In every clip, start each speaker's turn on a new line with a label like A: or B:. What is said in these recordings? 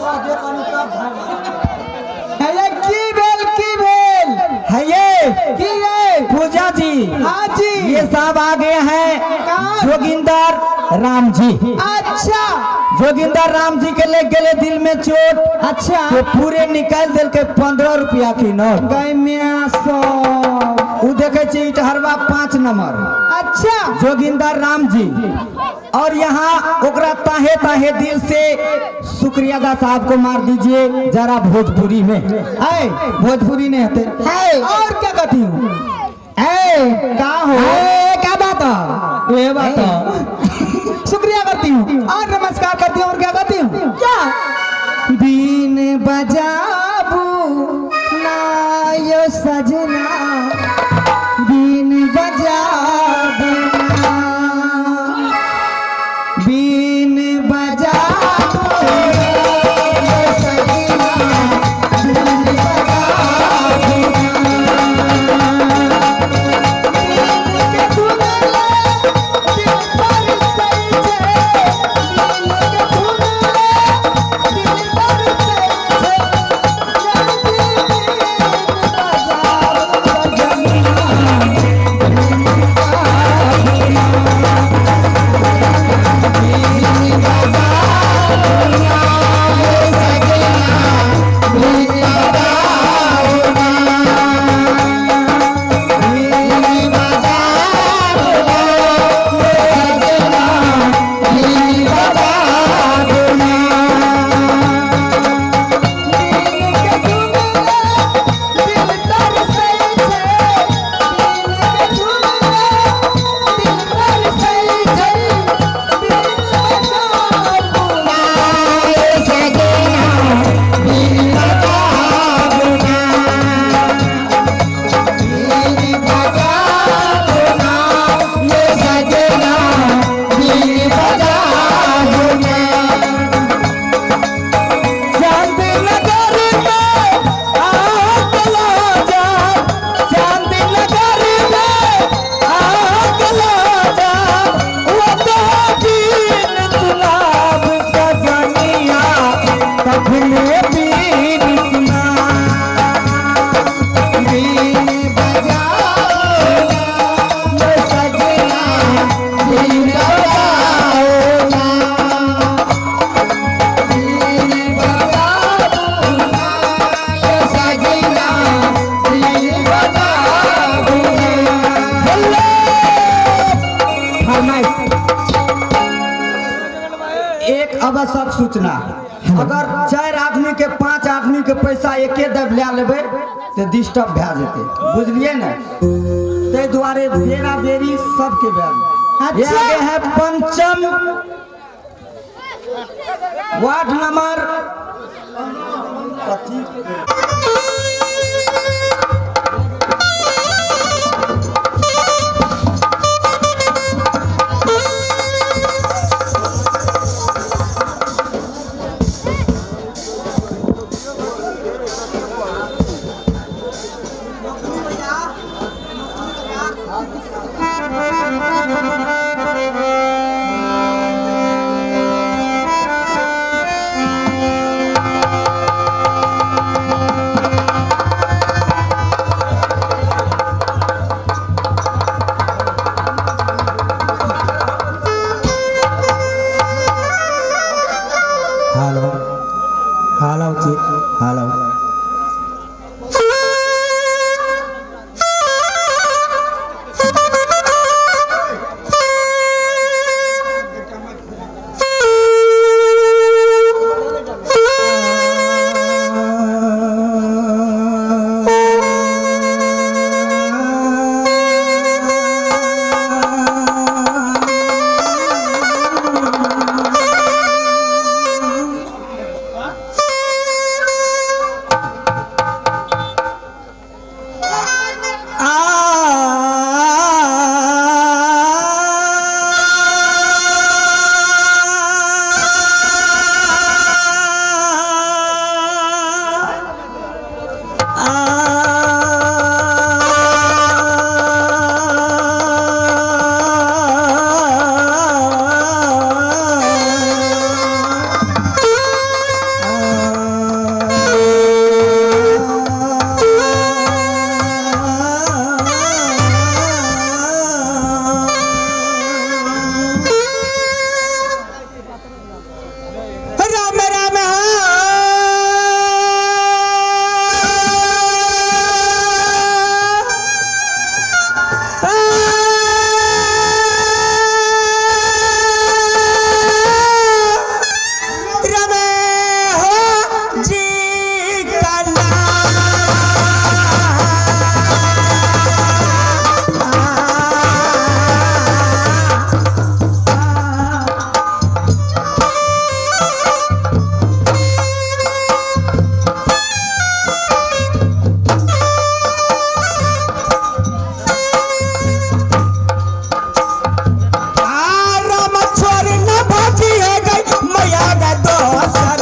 A: कह दे कनी तब
B: हे की भेल की भेल?
C: है ये
B: की ये?
C: पूजा जी।
B: हाँ जी।
C: ये साहब आ गए हैं।
B: कौन?
C: जोगिंदर राम जी।
B: अच्छा।
C: जोगिंदर राम जी के ले गेले दिल में चोट।
B: अच्छा।
C: तो पूरे निकाल दिल के 15 रुपया की नोट।
B: गई मियां सब।
C: उ देखे छी इटहरवा 5 नंबर।
B: अच्छा।
C: जोगिंदर राम जी। और यहाँ ओकरा ताहे ताहे दिल से शुक्रिया दा साहब को मार दीजिए जरा भोजपुरी में।
B: है भोजपुरी नहीं होते
C: है।
B: और क्या कहती हूँ?
C: ए
B: का हो?
C: ए, क्या बात है?
B: ये बात है। शुक्रिया करती हूँ और नमस्कार करती हूँ और क्या कहती हूँ?
C: क्या?
B: बीन बजाबू ना यो सजना, बीन बजाबू ना, बीन बजाबू ना यो सजना, बीन बजाबू ना। बीन के धुनले दिल पर सजे, बीन के धुनले दिल पर सजे, जल्दी बीन बजाओ सजना, बीन के धुनले दिल तर सजे, बीन के धुनले दिल तर सजे, बीन बजाओ ना
C: चांद नगर में आग ला जा, चांद नगर में आग ला जा, वो तो बीन गुलाब सजनिया, तखने बीन सुना, बीन बजाओ ना सजना, बीन बजाओ ना, एक आवश्यक सूचना, अगर 4 आदमी के 5 आदमी के पैसा एके दब ले लेबै तो डिस्टर्ब भए जेतै, बुझलिए ने? ताहि दुआरे बेरा बेरी सबके भए। ये
B: अच्छा।
C: आगे है पंचम वार्ड नंबर
A: हेलो हेलो जी हेलो। में हो जी का नाम। राम छोर न भाजी है गई मैया का दोष।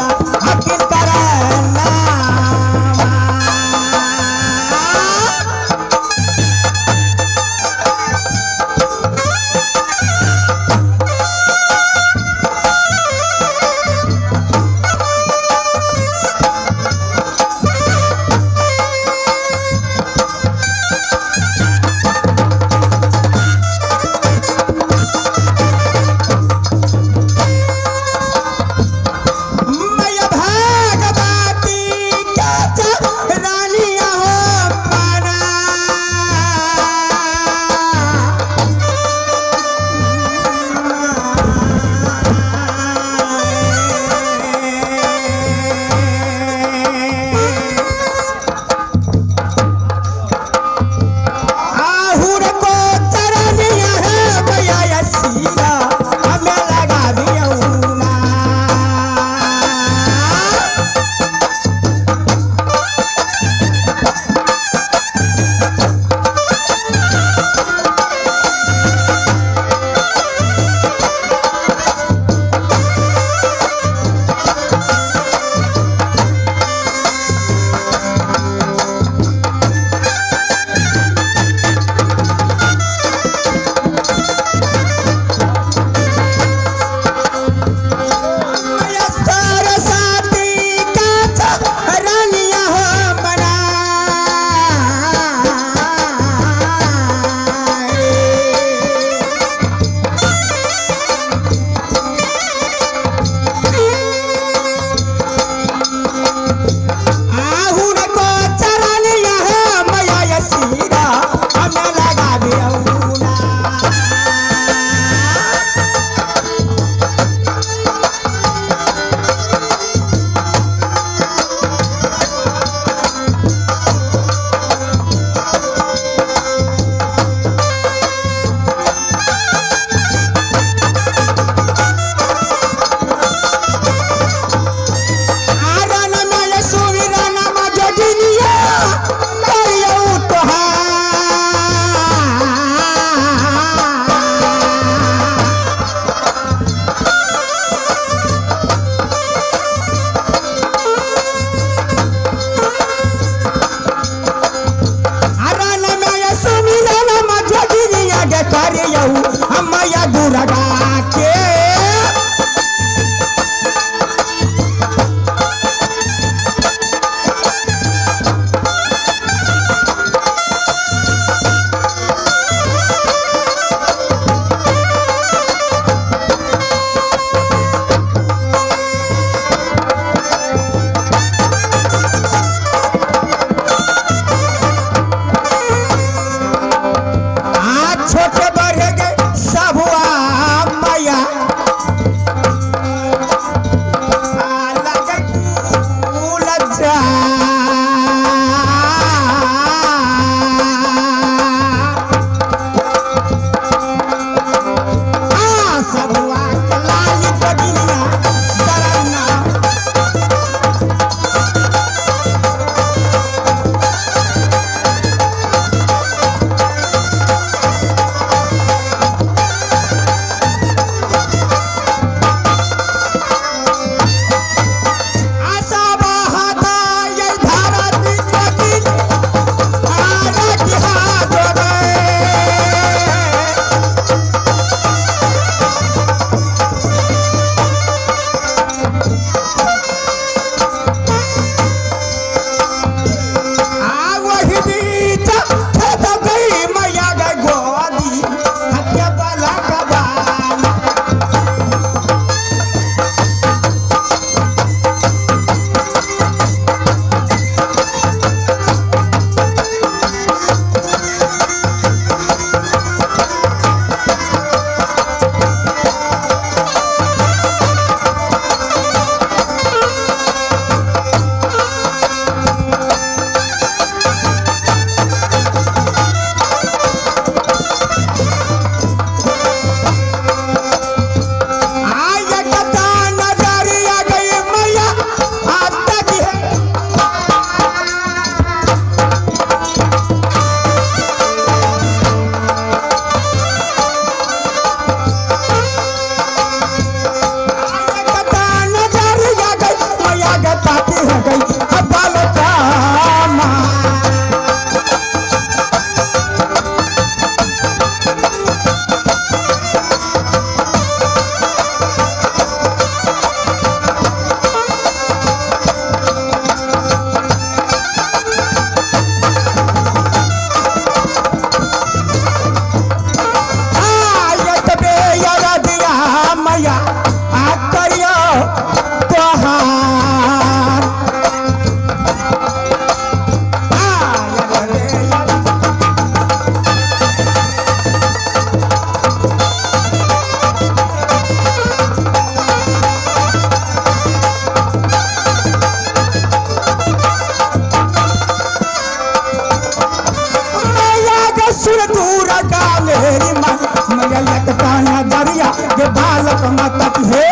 A: के बालक माता की हे।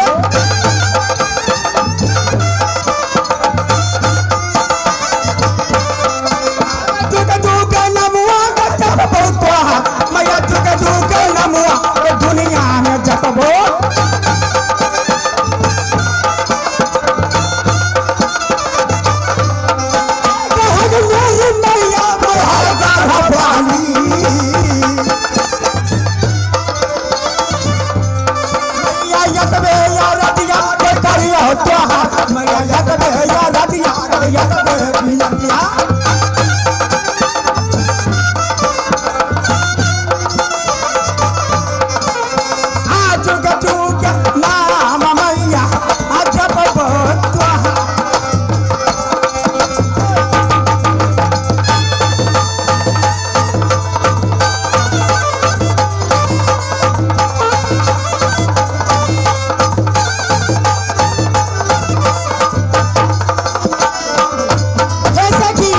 A: जुग जुग नमुआ जपबो तोहार मैया, जुग जुग नमुआ के दुनिया में जपबो। मैया मोहर गर्भवाली, मैया यतबे या रतिया के करियो तोहार मैया, यतबे या रतिया यतबे बिनतिया। जुग जुग नाम मैया जपबो तोहार। हे सखी,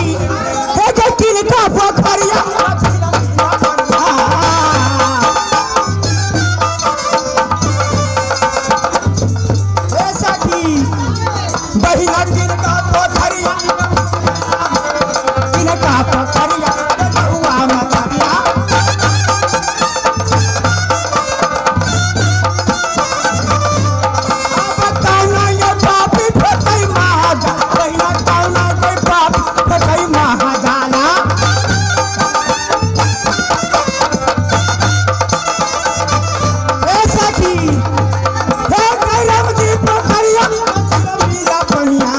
A: हे जे किनका पोखरिया, हे सखी बहिना किनका पोखरिया, किनका पोखरिया बउआ मछरिया। अब कौना ये पापी फेकै महाजा, बहिना कौना ये पापी फेकै महाजाला। हे सखी, हे कैरम जी पोखरिया, मीरा बनिया।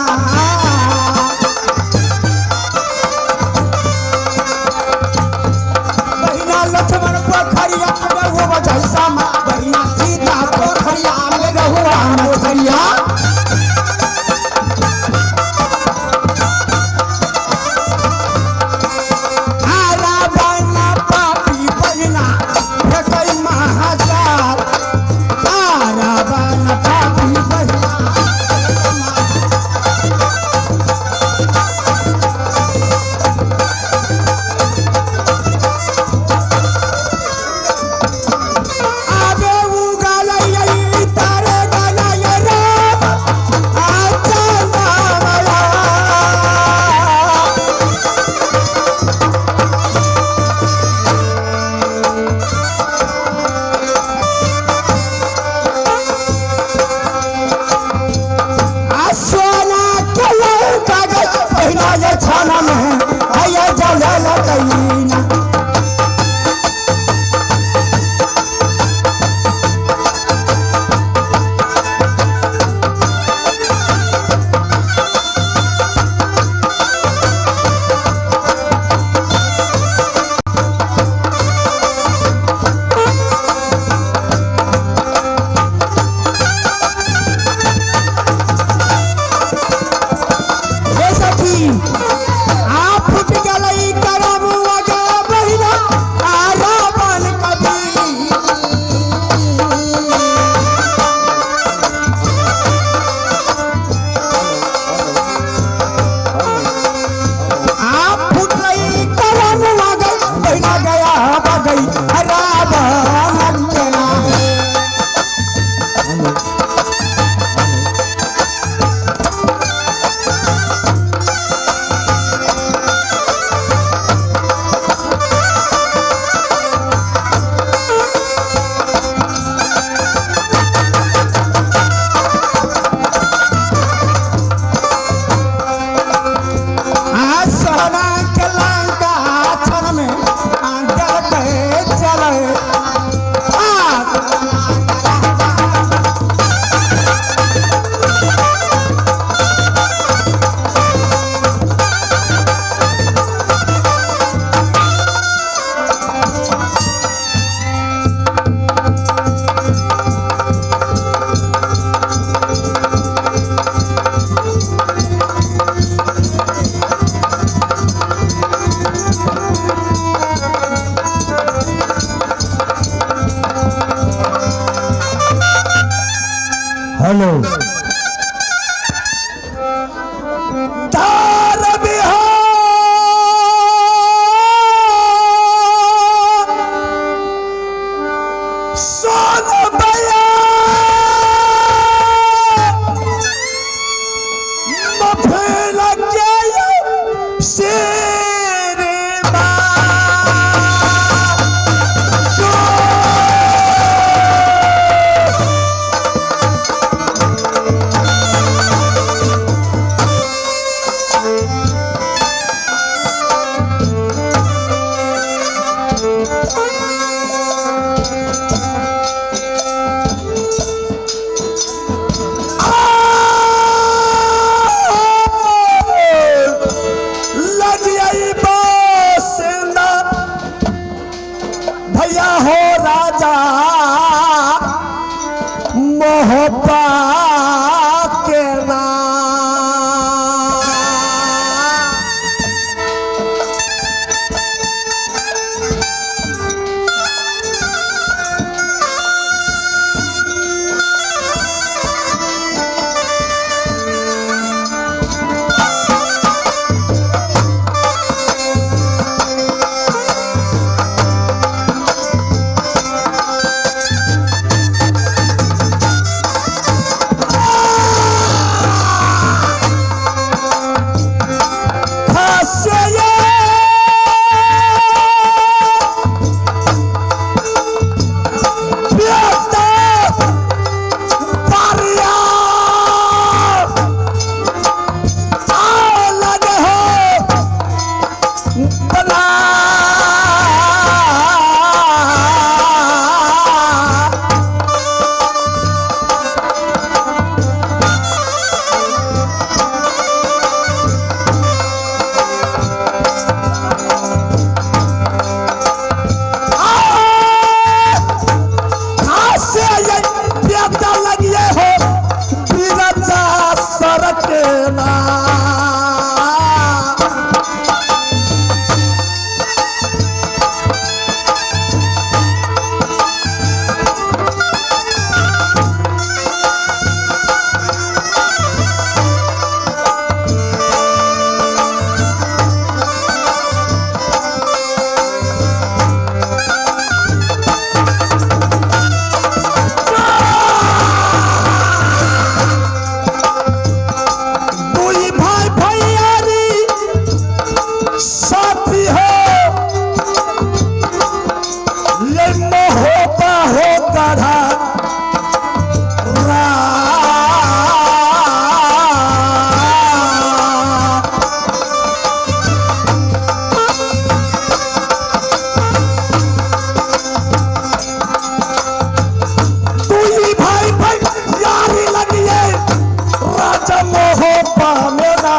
A: मोह पामेना।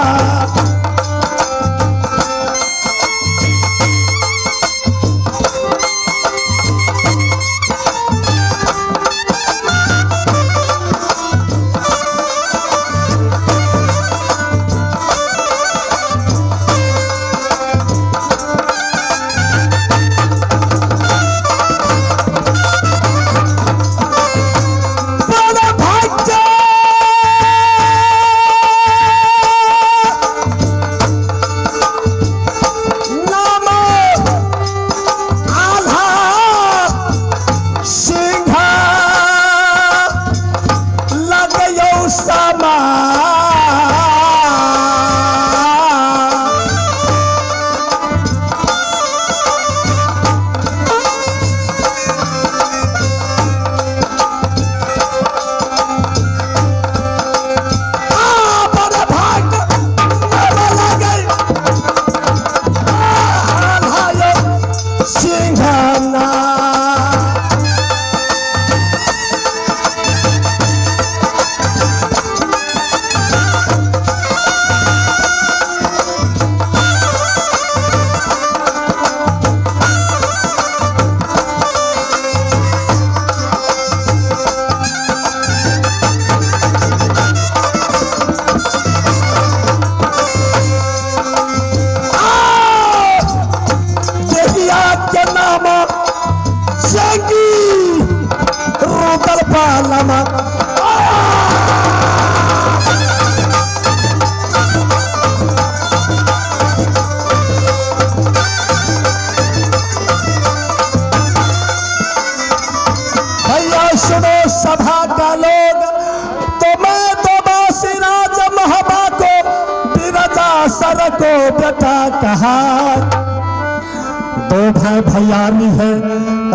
A: बड़ा भाग्य नाम आल्हा सिंह लगयौ समा। बड़ा भाग्य नाम लगै आल्हा सिंहना। देहिया के नाम जंगी रुदल पालमा। भैया सुनो सभा का लोग, तो मैं तो बासिराज महबा को बिरजा सर को बेटा कहा। दो भाई भैयारी है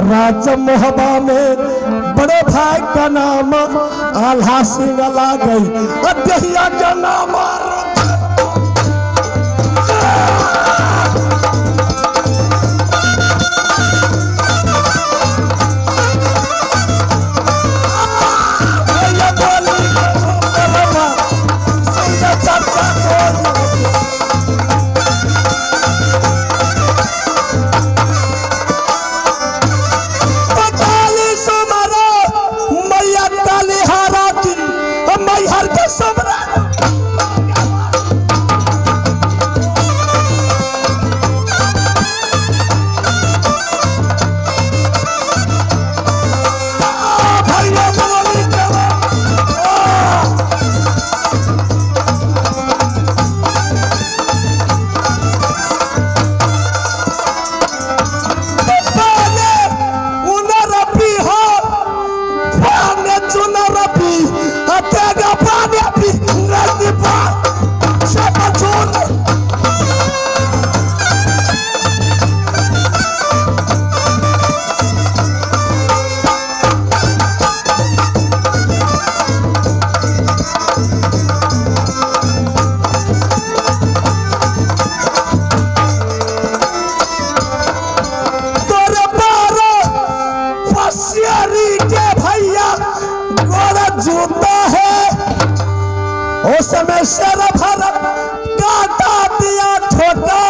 A: राज मोहबा में, बड़े भाई का नाम आल्हा सिंह ला गई और दहिया का नाम भैया बोली सुन चर्चा कोई। काली सुमरो मैया काली हारा की मैहर के सम्राट। भैया बोली करो। पाने उनरपी हो पाने चुनरपी अतेगा पाने पी नदी पार सब चुन। तोरे पारो फसियारी के भैया गोरा जूता है, उस समय शेर भर काटा दिया ठोका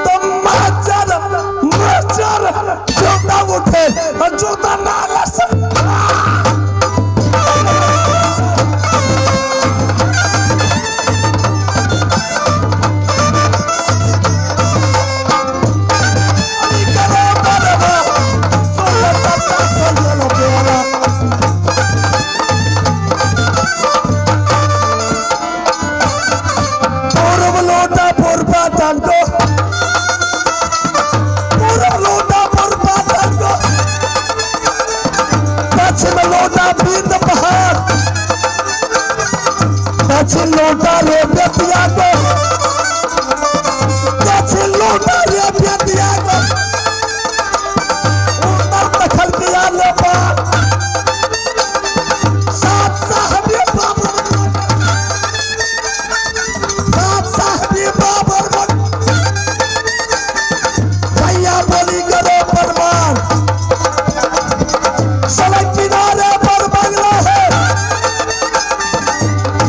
A: तो मचर मचर जूता उठे और जूता नाला से। करो बरबा सुन चर्चा कोई प्यारा। पूर्व लोटा पूर्वा को, पूर्व लोटा पूर्वा को, दक्षिण लोटा बिंद पहाड़, दक्षिण लोटा रे बेतिया को, दक्षिण लोटा रे बेतिया को, उत्तर दखल किया ले पार सात साहबी बाबर, सात साहबी बाबर। भैया बोली करो परमान, सड़क किनारे पर बंगला है,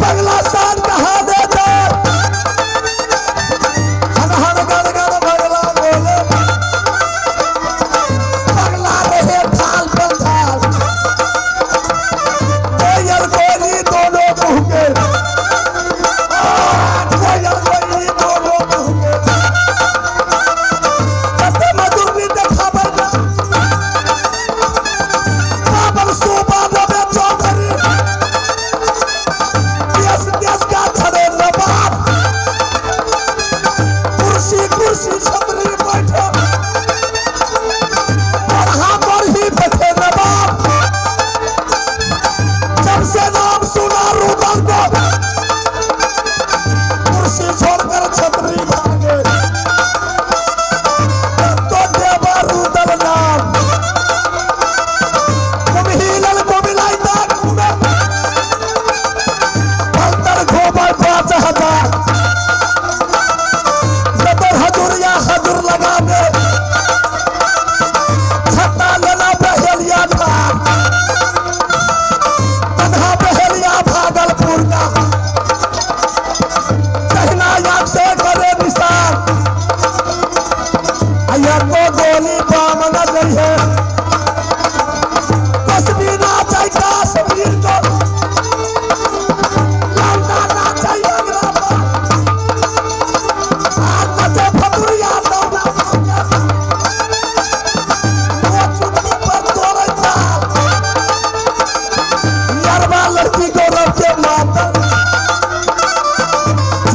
A: बंगला।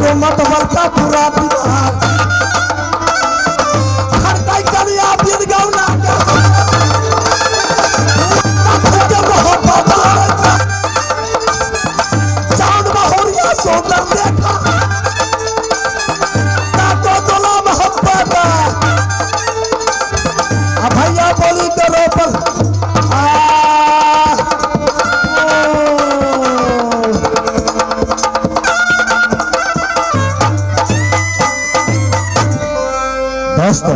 A: को मतबल का पूरा बिहार खड़काई कलिया बिन गौना के के मोहब्बत चांद महोरिया सुंदर देखा ताको तोला मोहब्बत आ भैया बोली करो पर आ दोस्तों,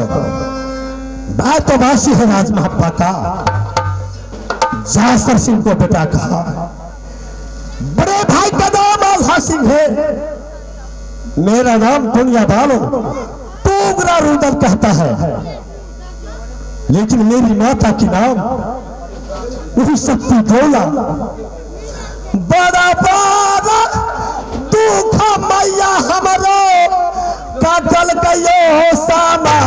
A: मैं तो वासी है राज मोहब्बा का। जासर सिंह को बेटा कहा, बड़े भाई का नाम आल्हा सिंह है, मेरा नाम दुनिया वालों टूगरा रुदल कहता है, लेकिन मेरी माता की नाम वही शक्ति डोला। बड़ा बड़ा दुख मैया हमारो काटल गयो सामा।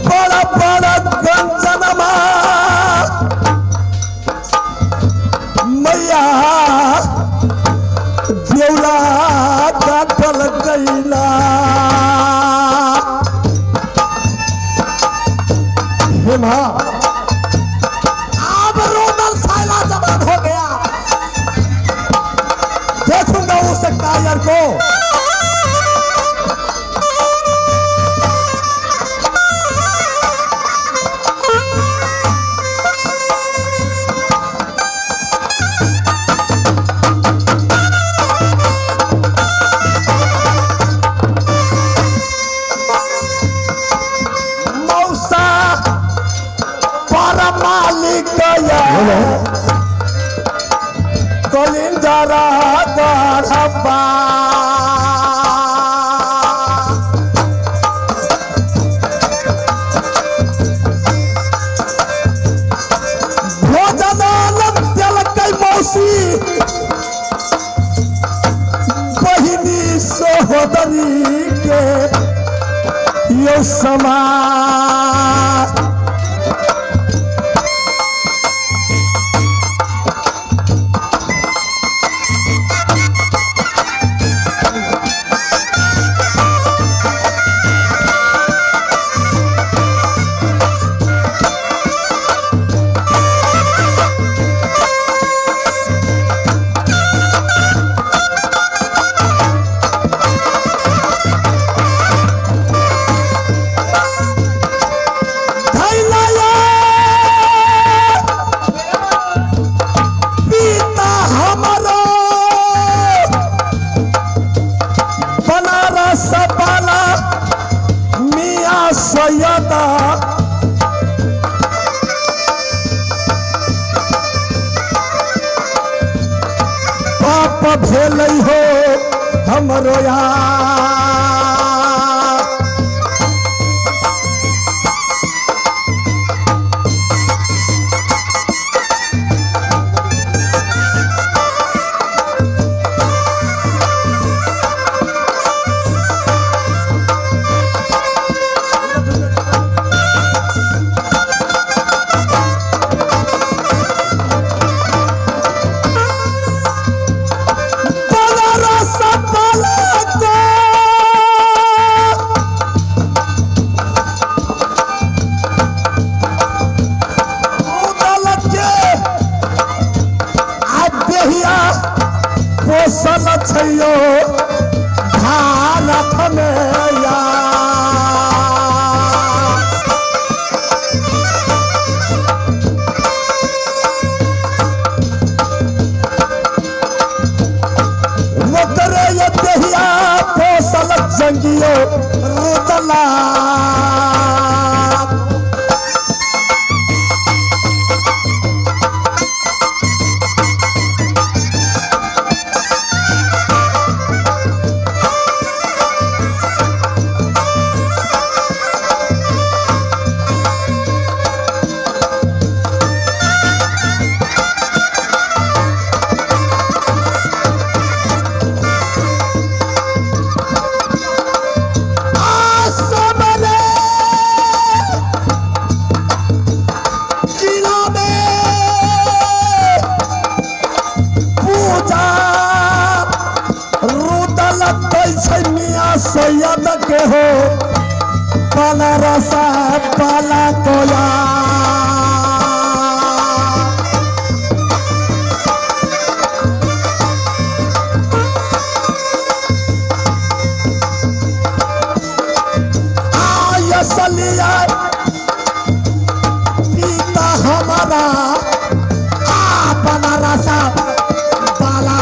A: बड़ा बड़ा गंजनमा मैया देवला काटल गईला। हे माँ, अब रोदल साइला जवान हो गया, देखूंगा उस कायर को। मौसा पर मालिक कलिंजरा गढ़बा। भोजनालम देलकै मौसी बहिनी सहोदरी के यो समा। पिता हमारो बनारस वाला मियाँ सैयदा। पाप भेलै हो हमरो यार। बनारस वाला को उदल के आ देहिया पोसल छैयो भारत में या। ओकरे ये देहिया पोसल जंगियो रुदला। सैयद के हो बनारस पाला कोला। आयसलिया पिता हमारा आ बनारस पाला।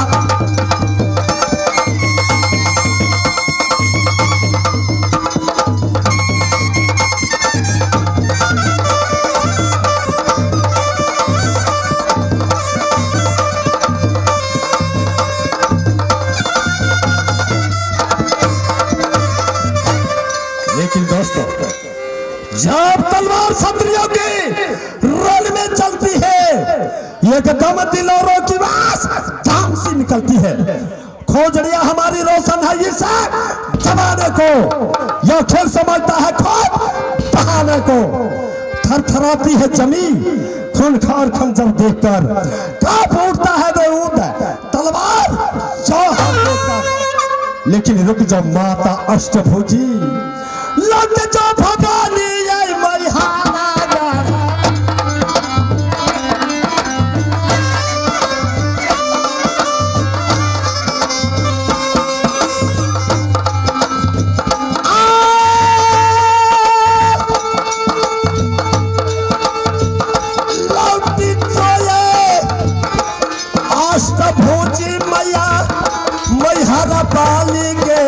A: लेकिन दोस्तों जब तलवार क्षत्रियों के रण में चलती है, एकदम दिलोरों की आवाज जाम सी निकलती है। खोजड़िया हमारी रोशन है इस जमाने को, यह खेल समझता है खोज बहाने को। थरथराती है जमीन खून खार खंजर देखकर, कांप उठता है देऊद तलवार जौहर देखकर। लेकिन रुक जाओ माता अष्टभुजी, लग जाओ भवानी आई मैहाना। लौटी जोये अष्टभुजी मैया मैहर पाली के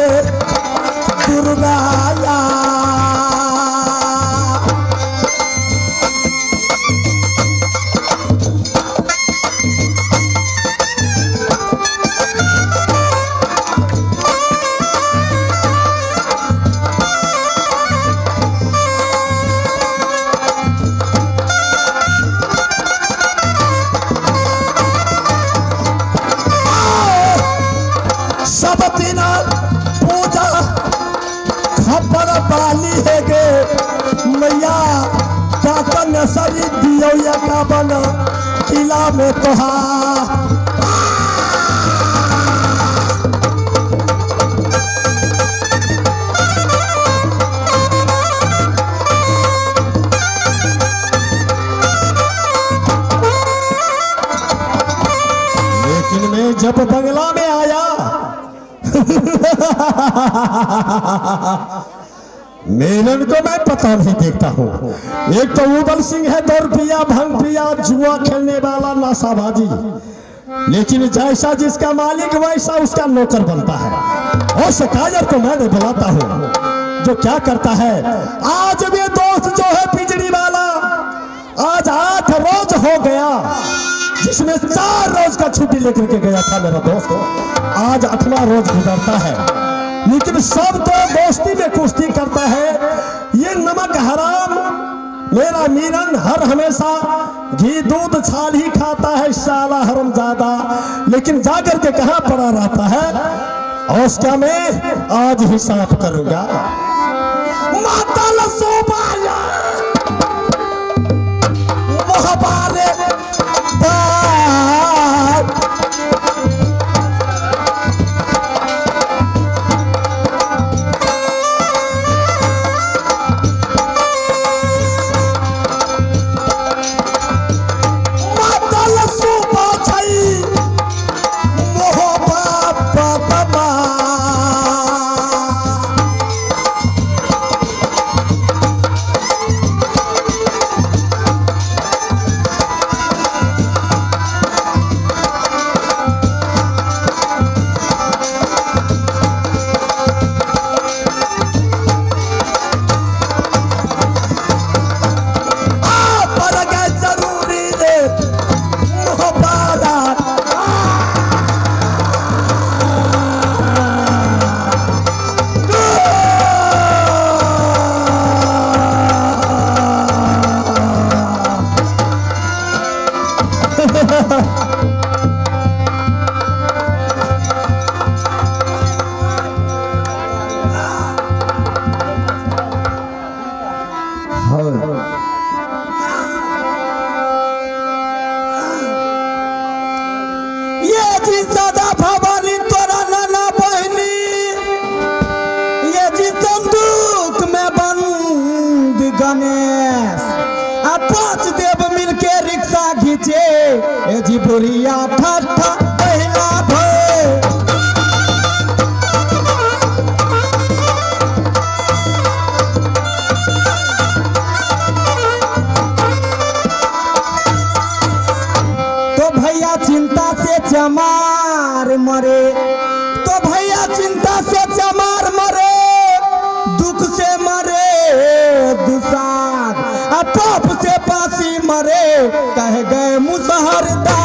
A: दुर्गाया। सब दिन पूजा खबर बाली है गे मैया, दातन सरी दियो या का बन किला में तोहा। लेकिन मैं जब बंगला में आया मेनन को मैं पता नहीं देखता हूँ। एक तो उबल सिंह है दौड़ पिया भंग पिया जुआ खेलने वाला नासाबाजी, लेकिन जैसा जिसका मालिक वैसा उसका नौकर बनता है। और शिकायत को मैंने बुलाता हूँ जो क्या करता है। आज भी दोस्त जो है पिंजड़ी वाला, आज 8 रोज हो गया जिसमें 4 रोज का छुट्टी लेकर के गया था मेरा दोस्त, आज 8वां रोज गुजरता है। लेकिन सब तो दोस्ती में कुश्ती करता है। ये नमक हराम मेरा मीरन हर हमेशा घी दूध छाल ही खाता है साला हरामजादा, लेकिन जाकर के कहाँ पड़ा रहता है। और उसका मैं आज हिसाब करूंगा। माता लसोबाया मोहबारे बाप
C: बुढ़िया ठट्ठा पहिला भय। तो भैया चिंता से चमार मरे, तो भैया चिंता से चमार मरे, दुख से मरे दुसार, आ पाप से पासी मरे, कह गए मुसहर दास।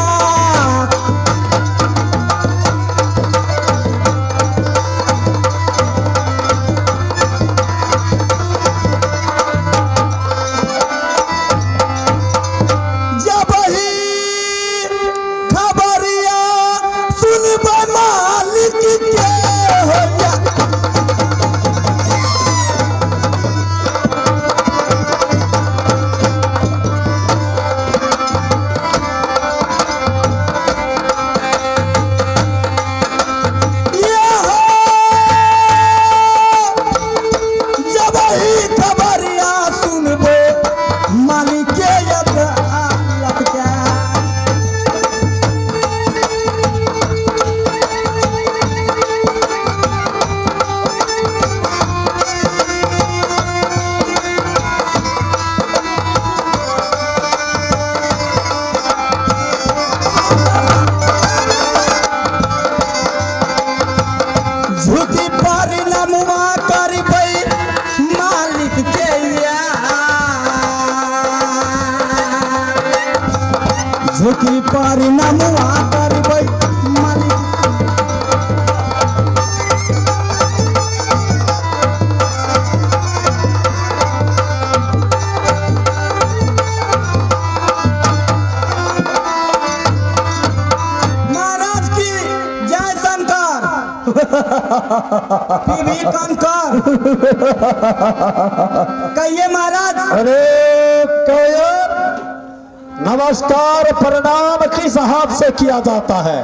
C: जब ही खबरिया सुनब मालिक के होया, ये हो, जब ही खबरिया सुनबो मालिक के अदालत के। झुकी पर नमुआ करबै मालिक के यार, झुकी पर नमुआ करबै मालिक। महाराज की जय शंकर, पीवी कंकर। कहिए महाराज।
A: अरे कयर, नमस्कार प्रणाम किस हाथ से किया जाता है?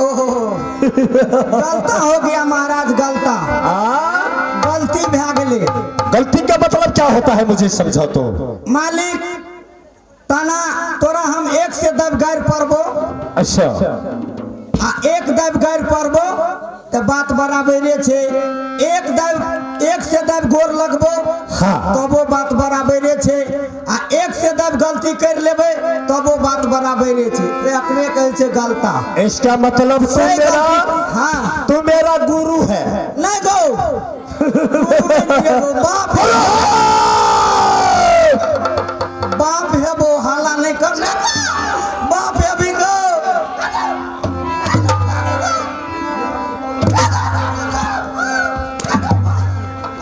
C: ओहो, गलता हो गया महाराज, गलता, गलती भै गेलै।
A: गलती का मतलब क्या होता है मुझे समझा तो।
C: मालिक तना तोरा हम एक से दब गारि पड़बो।
A: अच्छा।
C: आ एक दब गारि पड़बो तो बात बराबरे छे, एक दब एक से दब गोर लगबो
A: हाँ।
C: तबो बात बराबरे छे, आ एक से दब गलती कर लेबै तबो बात बराबरे छे। ते अपने कहै छे गलता।
A: इसका मतलब तू मेरा,
C: हाँ
A: तू मेरा गुरु है।
C: नहीं गो, गुरु नहीं गो, बाप है, बाप है वो हाला नहीं करने, बाप है भी गो।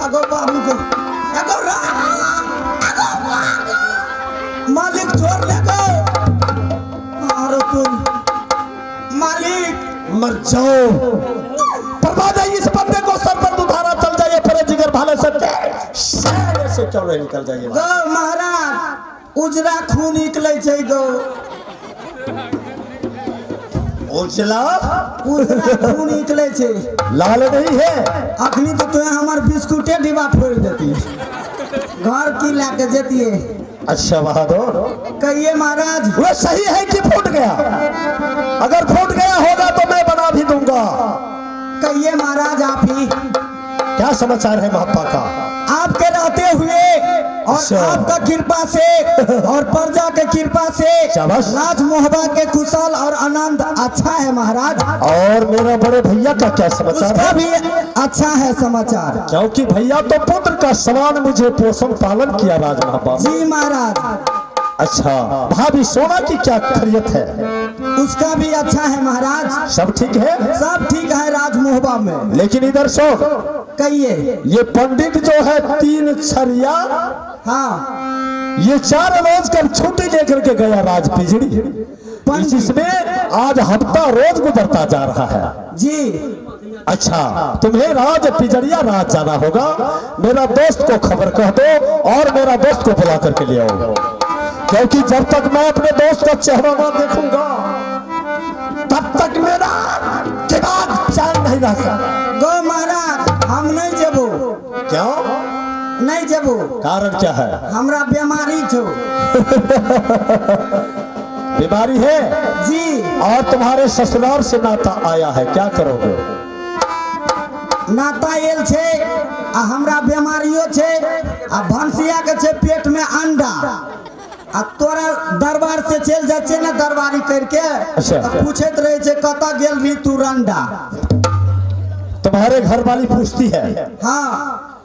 C: अगो बाबू को, अगो अगो मालिक छोड़ ले गो। अरे तुम मालिक
A: मर जाओ, बर्बाद है इस बंदे को, सर पर दुधारा चल जाइए, फिर जिगर भाले से से क्यों नहीं निकल जाइए।
C: गो महाराज उजरा खून निकले छै गो,
A: उजला
C: उजरा खून निकले छै,
A: लाल नहीं है।
C: अखनी तो तुहे हमर बिस्कुटे डिब्बा फोड़ देती, घर की लाके जतिए।
A: अच्छा बहादुर
C: कहिए महाराज।
A: वो सही है कि फूट गया? अगर फूट गया होगा तो मैं बना भी दूंगा।
C: कहिए महाराज आप ही।
A: क्या समाचार है महापा का?
C: आपके रहते हुए और आपका कृपा से और प्रजा के कृपा से राज मोहबा के कुशल और आनंद अच्छा है महाराज।
A: और मेरा बड़े भैया का क्या समाचार?
C: उसका भी अच्छा है समाचार,
A: क्योंकि भैया तो पुत्र का समान मुझे पोषण पालन किया राज मोहबा।
C: जी महाराज।
A: अच्छा भाभी सोना की क्या खैरियत है?
C: उसका भी अच्छा है महाराज।
A: सब ठीक है?
C: सब ठीक है राज मोहबा में।
A: लेकिन इधर सो
C: कहिए,
A: ये पंडित जो है 3 छरिया,
C: हाँ
A: ये 4 रोज कब छुट्टी लेकर के गया राज पिजड़ी, जिसमें आज हफ्ता रोज गुजरता जा रहा है
C: जी।
A: अच्छा तुम्हें राज पिजड़िया राज जाना होगा, मेरा दोस्त को खबर कह दो और मेरा दोस्त को बुला करके ले आओ, क्योंकि जब तक मैं अपने दोस्त का चेहरा ना देखूंगा तब तक मेरा दिमाग चैन नहीं रह सकता।
C: गो महाराज हम नहीं जेबो।
A: क्यों
C: नहीं जेबो?
A: कारण क्या है?
C: हमरा बीमारी छो।
A: बीमारी है
C: जी।
A: और तुम्हारे ससुराल से नाता आया है, क्या करोगे?
C: नाता आयल छै आ हमरा बीमारियो छै आ भनसिया के छै पेट में अंडा आ तोरा दरबार से चलि जाइ छै ने दरबारी करके।
A: अच्छा।
C: तऽ पूछैत रहै छै कतऽ गेल रही तू रंडा।
A: तुम्हारे घर वाली पूछती है।
C: हाँ,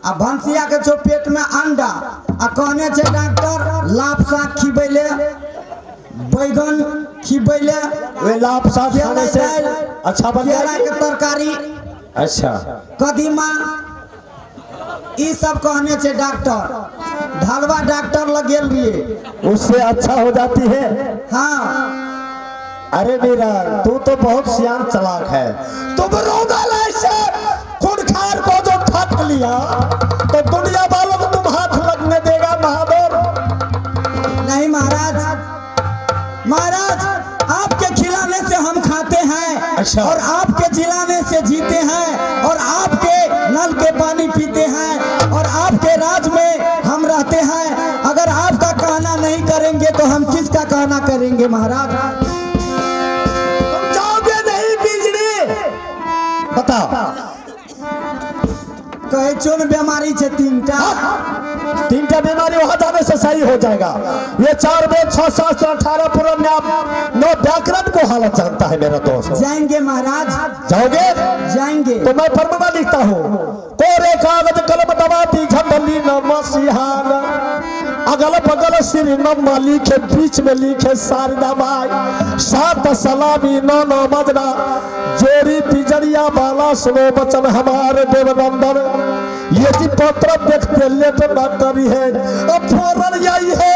C: आ भनसिया के छौ पेट में अंडा आ कहने छै डॉक्टर लापसा खिबै ले, बैगन खिबै ले,
A: वे लाभ साथ खाने से
C: दाल,
A: अच्छा बन
C: केला
A: जाएगी।
C: के तरकारी,
A: अच्छा।
C: कदीमा, ई सब कहने छै डॉक्टर। ढलवा डॉक्टर लग गेल रहिए।
A: उससे अच्छा हो जाती है।
C: हाँ।
A: अरे मीरा, तू तो बहुत सियान चलाक है। तुम रोदल ऐसे खुनखार को जो ठक लिया तो दुनिया वालों को तुम हाथ लगने देगा महादेव?
C: नहीं महाराज, महाराज आपके खिलाने से हम खाते हैं।
A: अच्छा।
C: और आपके जिलाने से जीते हैं और आपके नल के पानी पीते हैं और आपके राज में हम रहते हैं। अगर आपका कहना नहीं करेंगे तो हम किसका कहना करेंगे महाराज?
A: तुम जाओगे नहीं बिजली, बताओ।
C: कहै छौ ने बीमारी छै तीनटा।
A: तीनटा बीमारी वहां जाने से सही हो जाएगा। ये 4 वेद 6 शास्त्र 18 पुराण 9 व्याकरण को हालत जानता है मेरा दोस्त।
C: जाएंगे महाराज।
A: जाओगे?
C: जाएंगे।
A: तो मैं फरमाना लिखता हूँ। कोरे कागज कलम दबाती झंडली न मसीहान, अगल बगल सिर नम्मा लिखे, बीच में लिखे शारदा माई, सात सलामी नौ नौ मजना जोरी पिजरिया वाला, सुनो बचन हमारे देवनंदन, ये जी पत्र देखते लेट न करी है, अब फौरन यही है।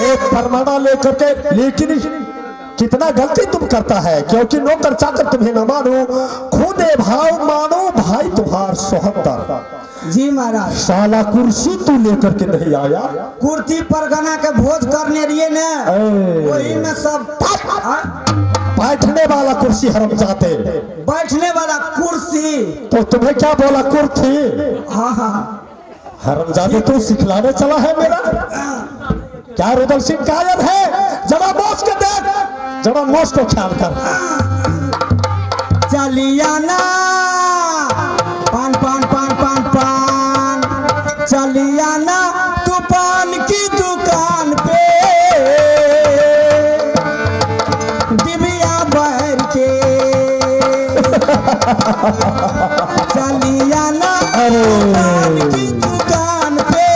A: एक परमाना लेकर के, लेकिन कितना गलती तुम करता है, क्योंकि नौकर चाकर तुम्हें न मानो, खुदे भाव मानो भाई तुम्हार सोहत्तर।
C: जी महाराज।
A: साला कुर्सी तू लेकर के नहीं आया।
C: कुर्ती परगना के भोज करने रहिए ने, वही में सब
A: बैठने वाला कुर्सी हरम जाते।
C: बैठने वाला कुर्सी।
A: तो तुम्हें क्या बोला कुर्सी?
C: हाँ हाँ।
A: हरम जाते तू सिखलाने चला है मेरा। क्या रुदल सिंह कायर है? जरा मोस के देख, जरा मोस को ख्याल कर।
C: चलिया ना पान पान पान पान पान, चलिया ना तू पान की दुकान पे, डिबिया भर के चलिया ना पान की दुकान पे।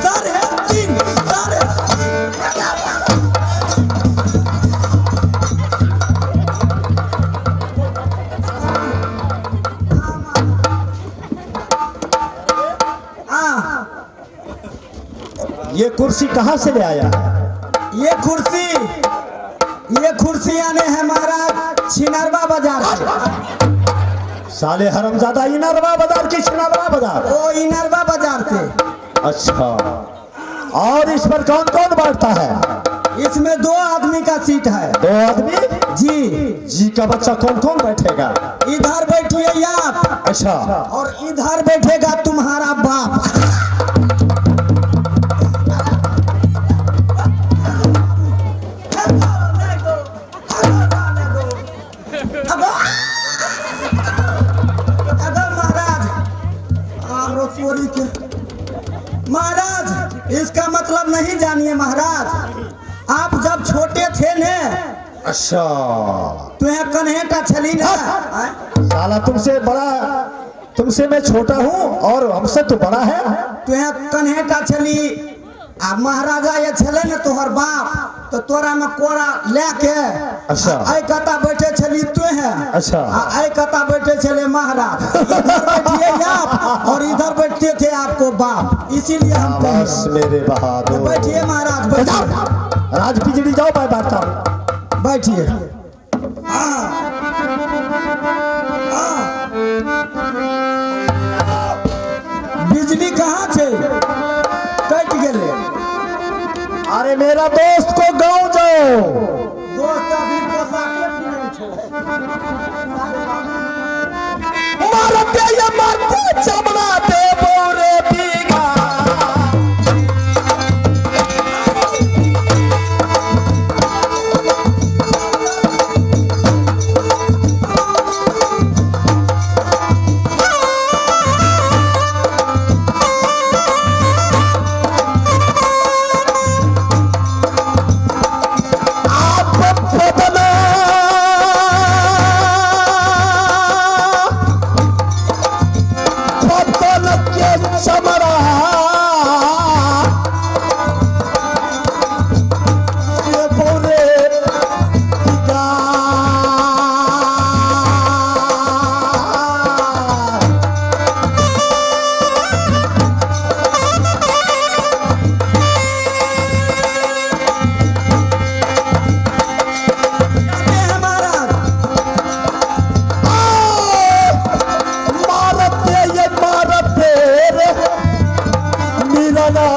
C: 3.5 साढ़े
A: ये कुर्सी कहाँ से ले आया?
C: ये कुर्सी, ये कुर्सी आने है महाराज छिनरवा बाजार से।
A: साले हरमजादा, इनरवा बाजार की छिनरवा बाजार?
C: ओ इनरवा बाजार से।
A: अच्छा, और इस पर कौन कौन बैठता है?
C: इसमें 2 आदमी का सीट है।
A: 2 आदमी?
C: जी।
A: जी का बच्चा कौन कौन बैठेगा?
C: इधर बैठिए आप।
A: अच्छा।
C: और इधर बैठेगा तुम्हारा बाप। महाराज इसका मतलब नहीं जानिए महाराज, आप जब छोटे थे ने,
A: अच्छा,
C: तुहे कन्हेटा छली ना।
A: साला तुमसे बड़ा, तुमसे मैं छोटा हूँ और हमसे तो बड़ा है।
C: तुहे कन्हेटा छली आ महाराजा ये छले ने तोहर बाप, तो तोरा में कोरा लेके
A: अच्छा।
C: आई कता बैठे छली तुहे।
A: अच्छा।
C: आई कता बैठे छले महाराज, इधर बैठिए आप और इधर बैठते थे आपको बाप, इसीलिए हम
A: बस मेरे बहादुर
C: बैठिए महाराज बैठिए।
A: राज बिजली जाओ भाई बात साहब।
C: बैठिए। बिजली कहाँ छे? कट गेले।
A: अरे मेरा दोस्त को गांव जाओ।
C: दोस्त अभी पोशाके पिन्है छो।
A: मारते ये मारते चमड़ा दे बोरे बीघा। आप बदला बदल के चमड़ा ये बोरे बीघा।
C: कहते हैं महाराज।
A: मारते ये मारते रे मिलना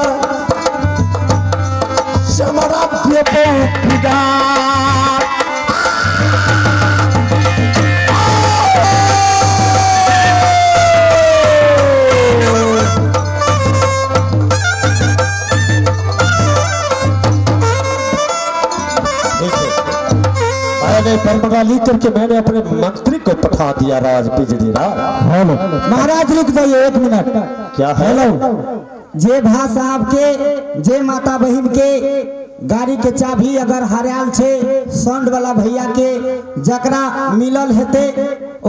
A: चमड़ा पे बीघा। देखिए, मैंने परंपरा ली करके मैंने अपने मंत्री को पठा दिया राज बिजली राज।
B: हेलो महाराज रुक जाइए एक मिनट।
A: क्या है?
B: हेलो, जे भा साहब के जे माता बहन के गाड़ी के चाबी अगर हरायल छे साउंड वाला भैया के जकरा मिलल हेते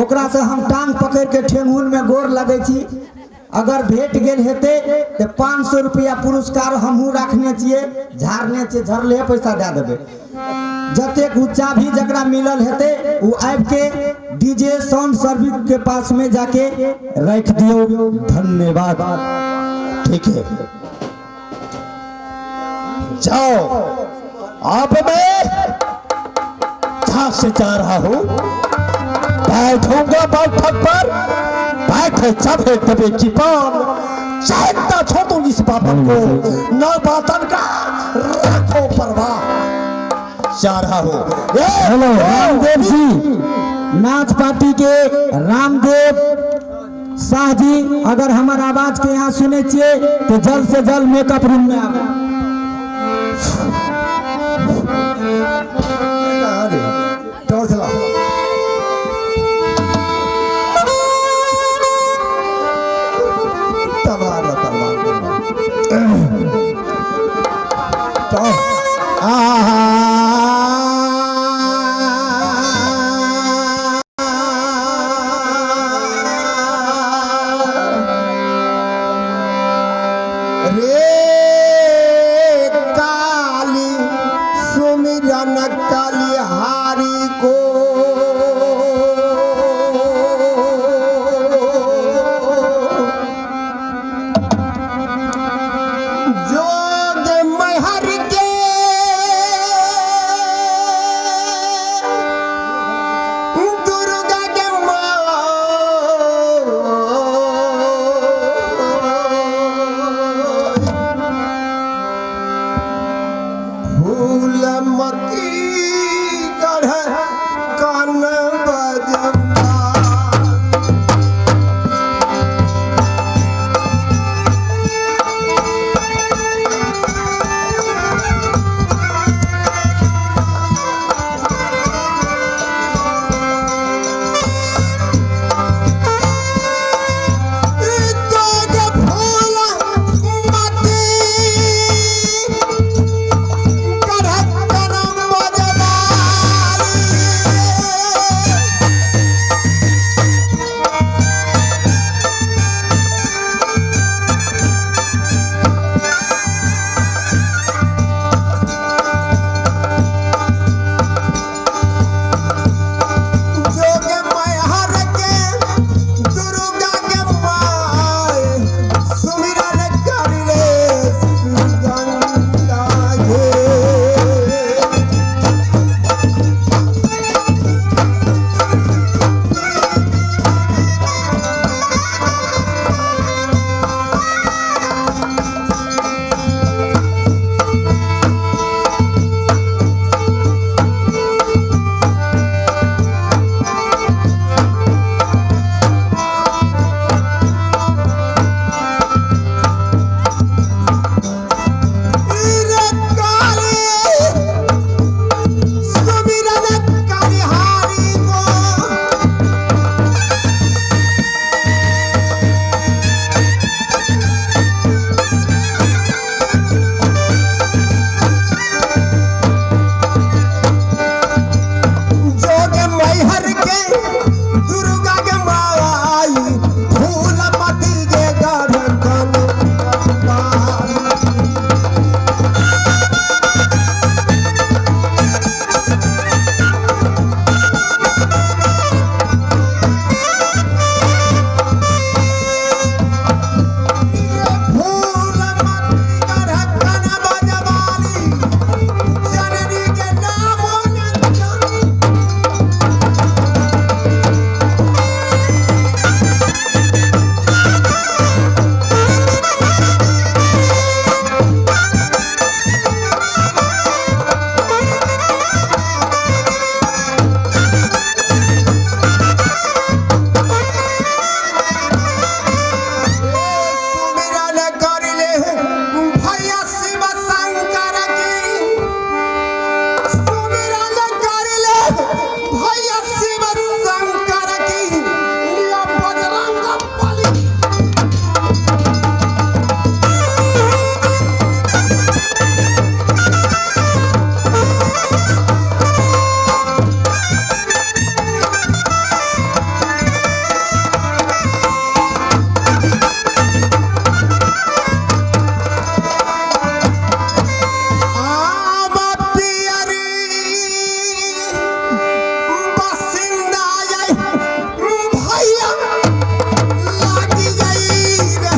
B: ओकरा से हम टांग पकड़ के ठेंगुन में गोर लगे छी। अगर भेट गेल हेते तो 500 रुपया पुरस्कार हमहूँ रखने छियै, झाड़ने छियै, झरले पैसा दए देबै। जतेक उ चाबी जकरा मिलल हेते उ आबि के डीजे साउंड सर्विस के पास में जाके रख दियो। धन्यवाद।
A: ठीक है, जाओ। आप मैं जहां से जा रहा हूं बैठूंगा बैठक पर, बैठे चबे तबे की पान चाहता छोड़ दूंगी इस बातन को, न बातन का रखो परवाह। जा रहा हूं।
B: हेलो रामदेव जी, नाच पार्टी के रामदेव शाह जी अगर हमार आवाज के यहाँ सुने छियै तो जल्द से जल्द मेकअप रूम में आवे।
C: टॉर्च लाओ। तलवार ला, तलवार, तलवार। टॉर्च। रे काली सुमिरन
B: मैहर के दुर्गा के माई फूलमती के गढ़ कनवाली। फूलमती गढ़ कनवाली, जननी के नाम सुमिरन कर ले भैया शिव शंकर की, सुमिरन कर ले भैया शिव शंकर की, लिया बजरंग बली। आब पियरी बसिंदा आई भैया लागी गई रे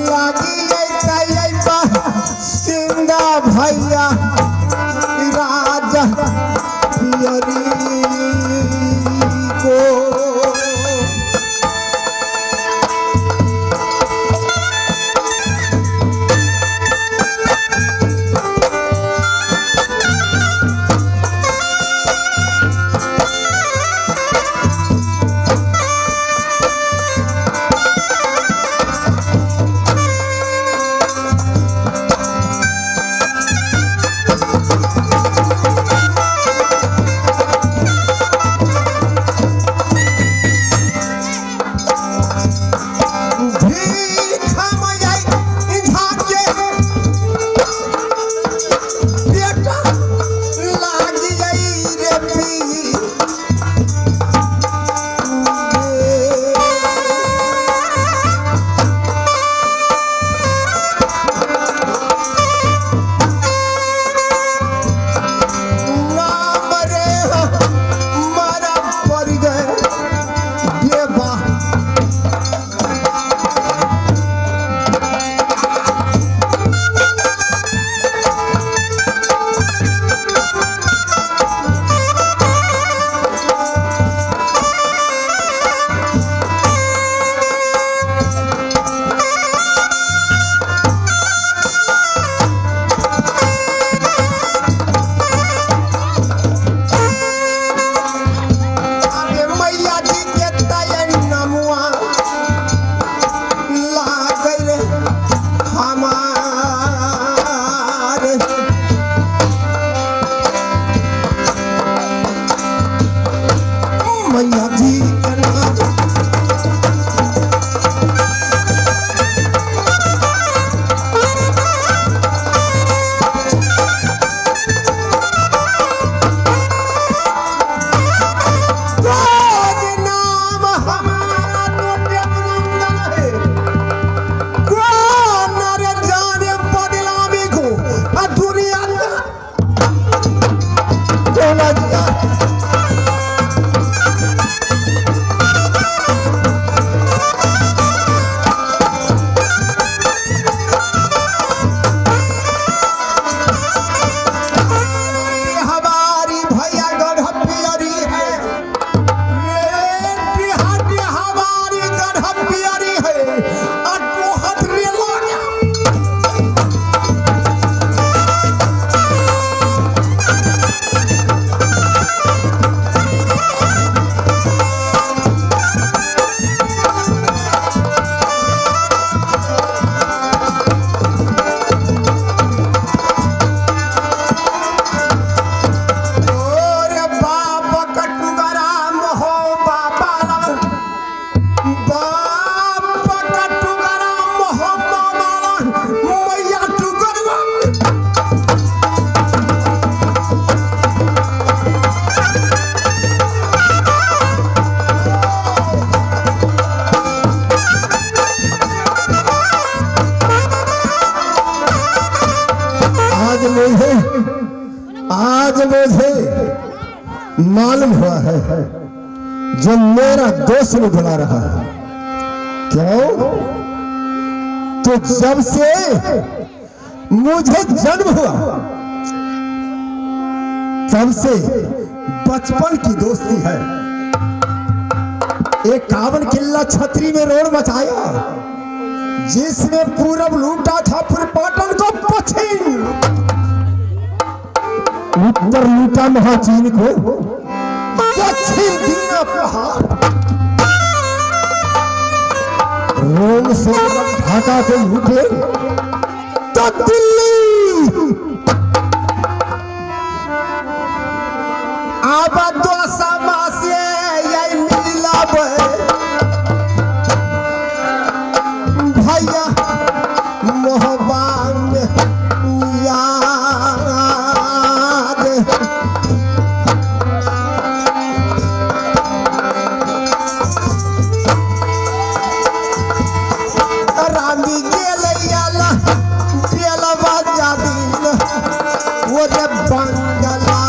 B: लागी गई बसिंदा भैया राजा पियरी को। भीख मई झाके बेटा लागी गई रे पी। राम रे मारा पड़ गए देवा। अरे मैया जी के तय नमुआ लागल हमार। मैया जी के नाम रोज नाम हमारा तो देवनंदन है। कौन रे जाने बदलावी को आ दुनिया टोला जिया। हमारी भैया गढ़ पियरी है, हमारी गढ़ पियरी है, आ तोहत रे लोरिया।
A: मुझे मालूम हुआ है जो मेरा दोस्त ने बुला रहा है। क्यों? तो जब से मुझे जन्म हुआ तब से बचपन की दोस्ती है। 51 किला छतरी में रोड मचाया, जिसमें पूरब लूटा था फिर पाटन को पश्चिम, उत्तर लूटा महाचीन को, दक्षिण दीना पहाड़, रोम से ढाका को लूटे तो दिल्ली। अब दो समा से यही मिला भैया मोहब्बत में याद। रानी गेलैया बेलवा जादिन वो रे बंगला।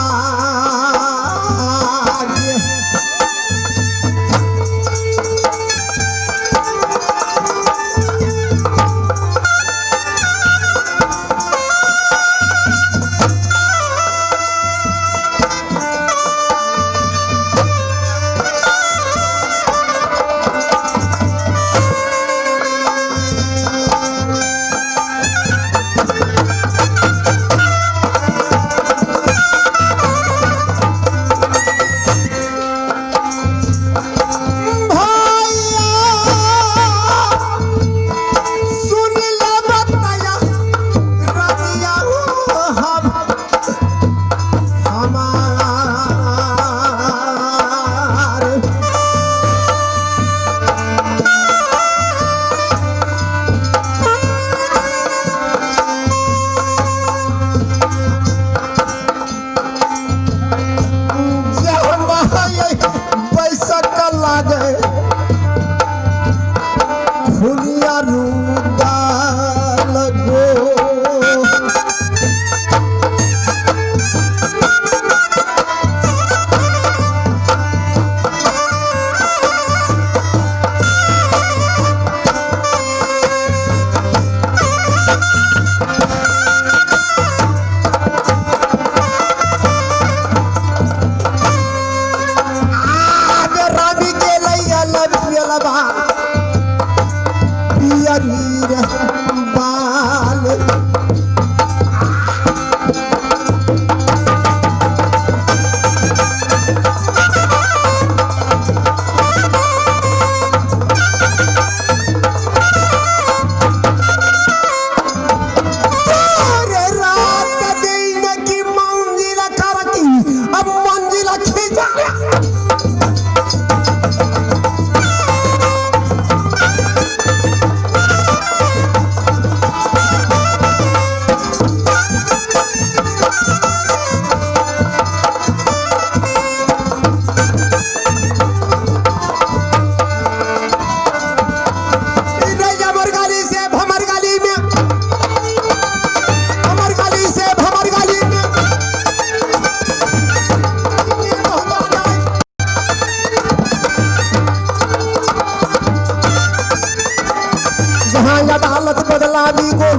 A: अदालत बदलावी को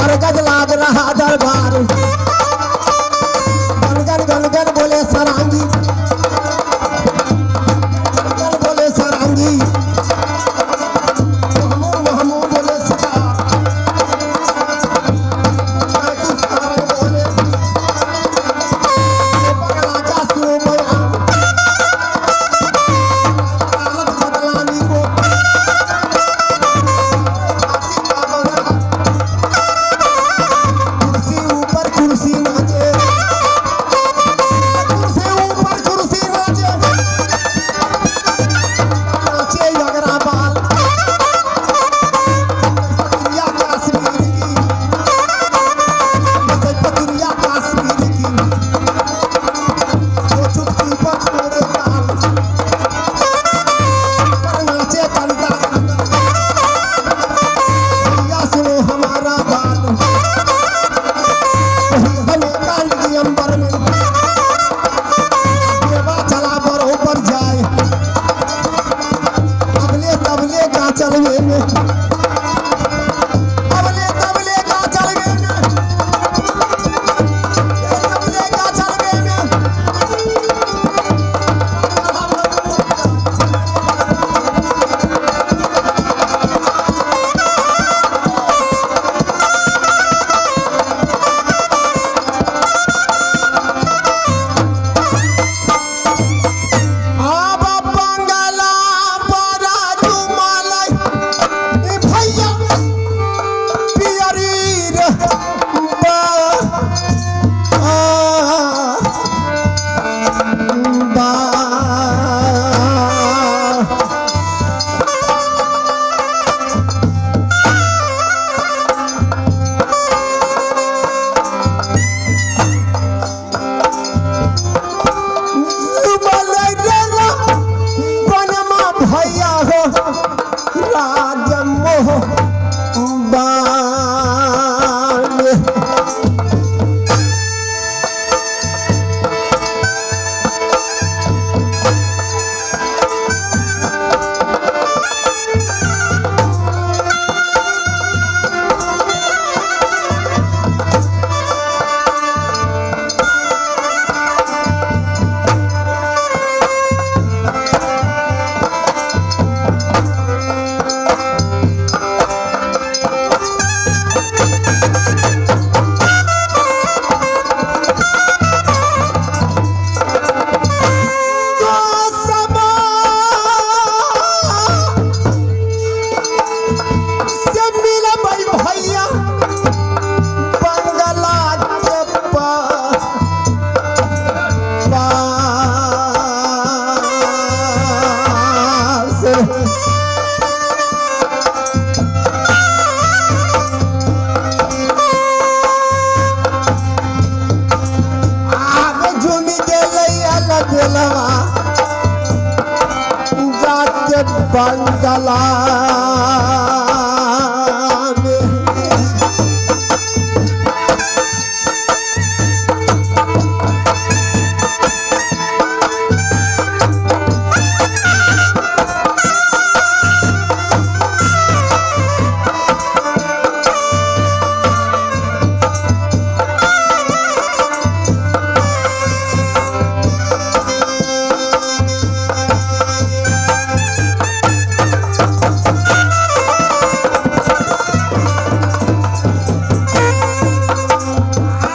A: अरगज लाग रहा दरबार, गनगन गनगन बोले सरांगी, गनगन बोले सरांगी, महमू महमू बोले सदा, बोले पगला का सुबया। अदालत बदलावी को कुर्सी ऊपर कुर्सी बेलवा जाके बंगला में।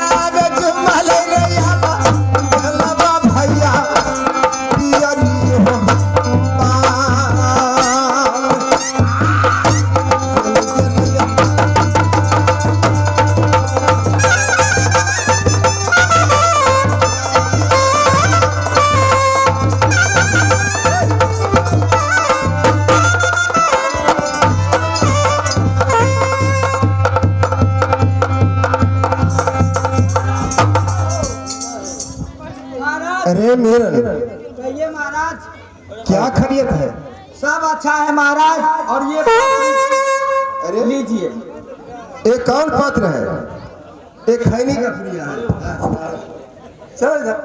A: आगे जुम्मल रे याला, बेलवा भैया पियरी हो पाल।
C: महाराज
A: अरे मेरन,
C: कहिए महाराज।
A: क्या खैरियत है?
C: सब अच्छा है महाराज। और ये
A: अरे
C: लीजिए।
A: ये कौन पात्र है? एक खैनी का प्रिया है। चल इधर।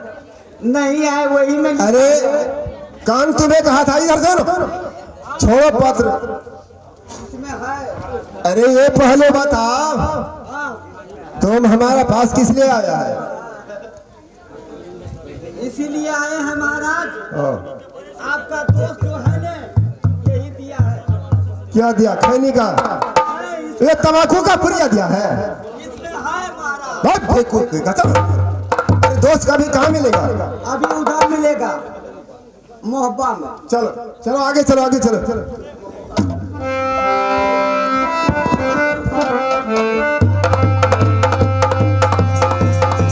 C: नहीं आए वही में।
A: अरे कान तुम्हें कहा था, इधर सुनो, छोड़ो पत्र।
C: इसमें है।
A: अरे ये पहले बता,
C: हाँ,
A: तुम हमारा पास किस लिए आया है?
C: इसीलिए आए हैं महाराज।
A: हाँ,
C: आपका दोस्त जो है ना, यही दिया है।
A: क्या दिया? खैनी का?
C: है,
A: ये तम्बाकू का पुरिया दिया है।
C: इसमें है महाराज।
A: बहुत बेवकूफ है, चल। अरे दोस्त का भी कहाँ मिलेगा?
C: अभी उधर मिलेगा मोहब्बा में।
A: चलो चलो आगे चलो, आगे चलो।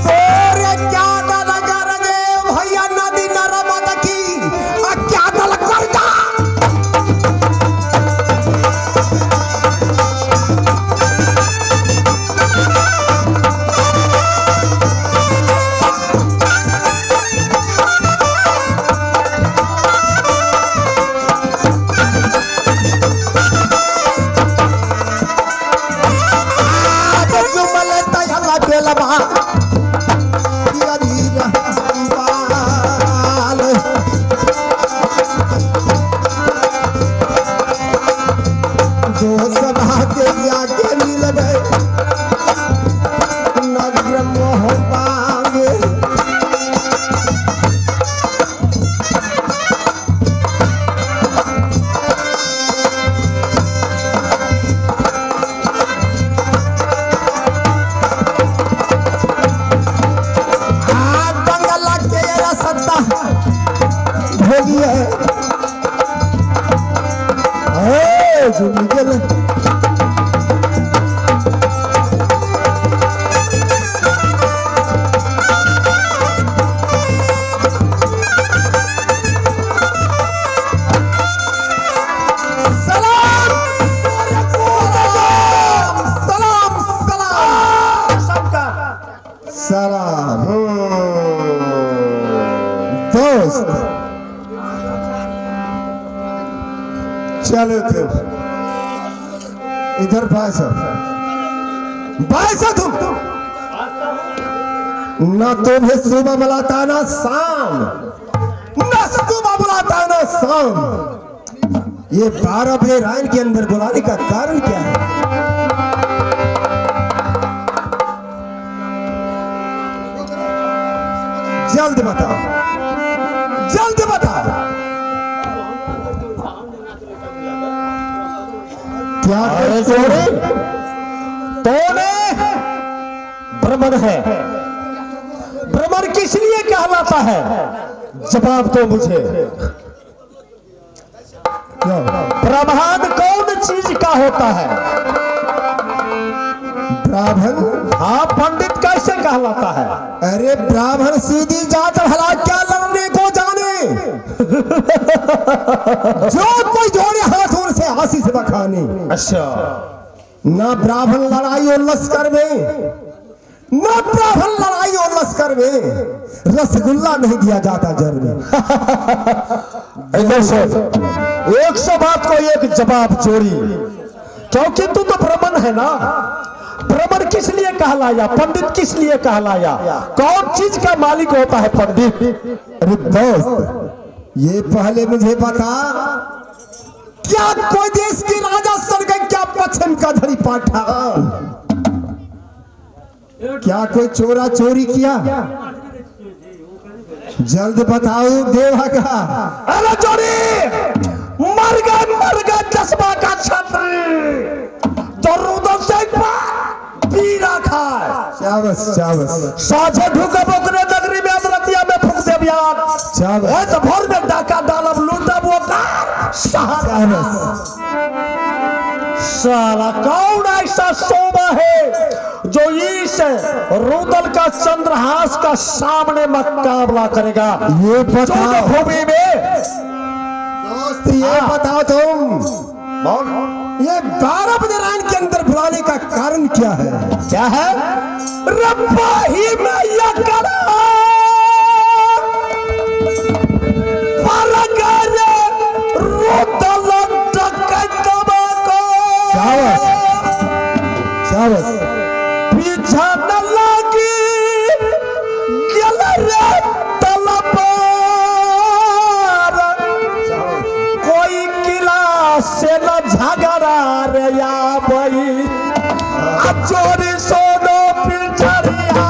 A: तोरे क्या दल कर गे भैया नदी नर्मदा की, आ क्या दल कर जा? आज जुमल तयला बेलवा पियरी रहबाल। दोस्त भागे जाके मिलबे नगर मोहब्बा में। आ बंगला के रसता भोगी है। ए जुम गेल। सलाम सलाम सलाम
D: शंकर
A: सलाम दोस्त। चलो तुम इधर, भाई साहब, भाई साहब तुम ना तुम्हें सुबह बुलाता ना शाम, ना सुबह बुलाता ना शाम। ये 12 बजे रायन के अंदर बुलाने का कारण क्या है? जल्द बताओ, जल्द बताओ। क्या
D: अरे तोने ब्राह्मण है, ब्राह्मण किस लिए कहलाता है? जवाब दो मुझे।
A: क्यों?
D: ब्राह्मण कौन चीज का होता है?
A: ब्राह्मण?
D: हाँ, पंडित कैसे कहलाता है?
A: अरे ब्राह्मण सीधी जात भला क्या लड़ने को जाने, जो कोई जोड़े हाथ उनसे आशीष बखाने।
D: अच्छा,
A: ना ब्राह्मण लड़ाई और लश्कर में, ना ब्राह्मण लड़ाई और लश्कर में, रसगुल्ला नहीं दिया जाता जर में।
D: इधर से 100 बात को एक जवाब जोड़ी, क्योंकि तू तो ब्राह्मण है ना। ब्राह्मण किस लिए कहलाया, पंडित किस लिए कहलाया, कौन चीज का मालिक होता है पंडित?
A: अरे दोस्त, ये पहले मुझे बता, क्या कोई देश के राजा स्वर्ग क्या पश्चिम का धरी पाठा, क्या कोई चोरा चोरी किया? जल्द बताओ देवा का।
D: अरे जोड़ी, मर गए चश्मा का छत्री जो रुदल से पीरा खाए।
A: शाबाश शाबाश।
D: साझे ढुकब ओकरे नगरी में अदरतिया में फूक देब यार।
A: शाबाश।
D: ओए तो भोर में डाका डालब लूटब ओकर शहर।
A: शाबाश।
D: साला कौन ऐसा सोमा है जो इस रुदल का चंद्रहास का सामने मुकाबला करेगा?
A: ये बताओ
D: भूमि में
A: दोस्त, ये बताओ तुम, ये 12 बजे रात के अंदर बुलाने का कारण क्या है?
D: क्या है? रब्बा ही में यकरा परगरे रुदल डकैतवा को।
A: शाबाश शाबाश।
D: पीछा न लागी गेल रे तलवार, कोई किला से न झगड़ा रे आबई, आ चोरी सोनो पिछड़िया।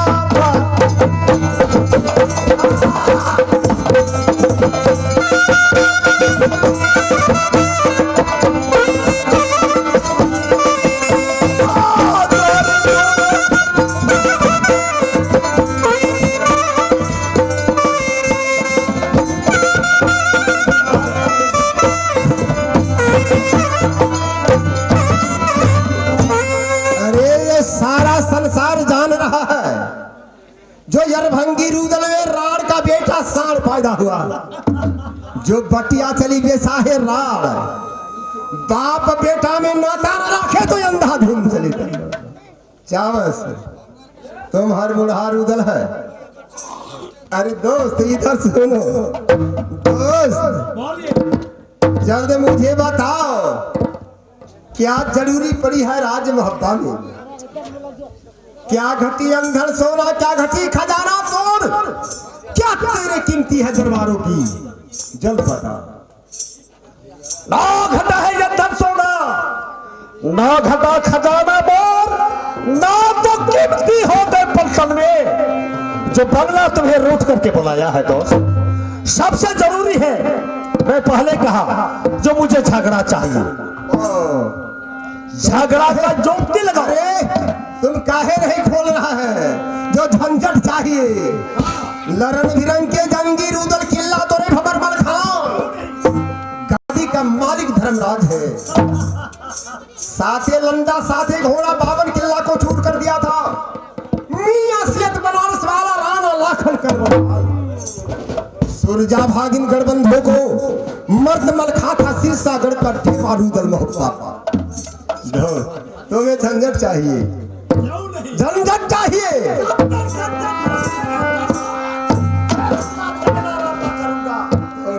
A: अरे ये सारा संसार जान रहा है, जो यरभंगी रुदल में राड़ का बेटा साढ़ पैदा हुआ, जो बटिया चली बेसाहे राड़, बाप बेटा में नाता न रखे तो अंधा धुन चली। चावस तुम हर बुढ़ा रुदल है। अरे दोस्त इधर सुनो, दोस्त जल्द मुझे बताओ क्या जरूरी पड़ी है राज मोहब्बा में? क्या घटी अंधड़ सोना, क्या घटी खजाना तोड़, क्या तेरे कीमती है दरबारों की? जल्द बता।
D: ना घटा है ये धन सोना, ना घटा खजाना मोर, ना तो कीमती हो गए पलटन में। जो बंगला तुम्हें रूठ करके बुलाया है दोस्त, सबसे जरूरी है, मैं पहले कहा जो मुझे झगड़ा चाहिए, झगड़ा का जोमती लगा।
A: अरे तुम काहे नहीं खोल रहा है जो झंझट चाहिए? लरन बिरंग के जंगी रुदल किल्ला तोरे भबर मल खान, गादी का मालिक धर्मराज है। साते लंडा साते घोड़ा 52 किल्ला को छूट कर दिया था। मियां सियत बनारस वाला राणा लाखन कर सुरजा भागिन गढ़बंधों को मर्द मलखा था सिरसागढ़ पर ठेपा रुदल मोहब्बा। तुम्हें झंझट चाहिए, झंझट चाहिए।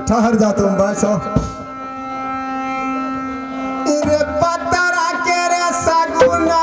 A: ठहर जा तुम बैठो। रे पतरा के रे सगुना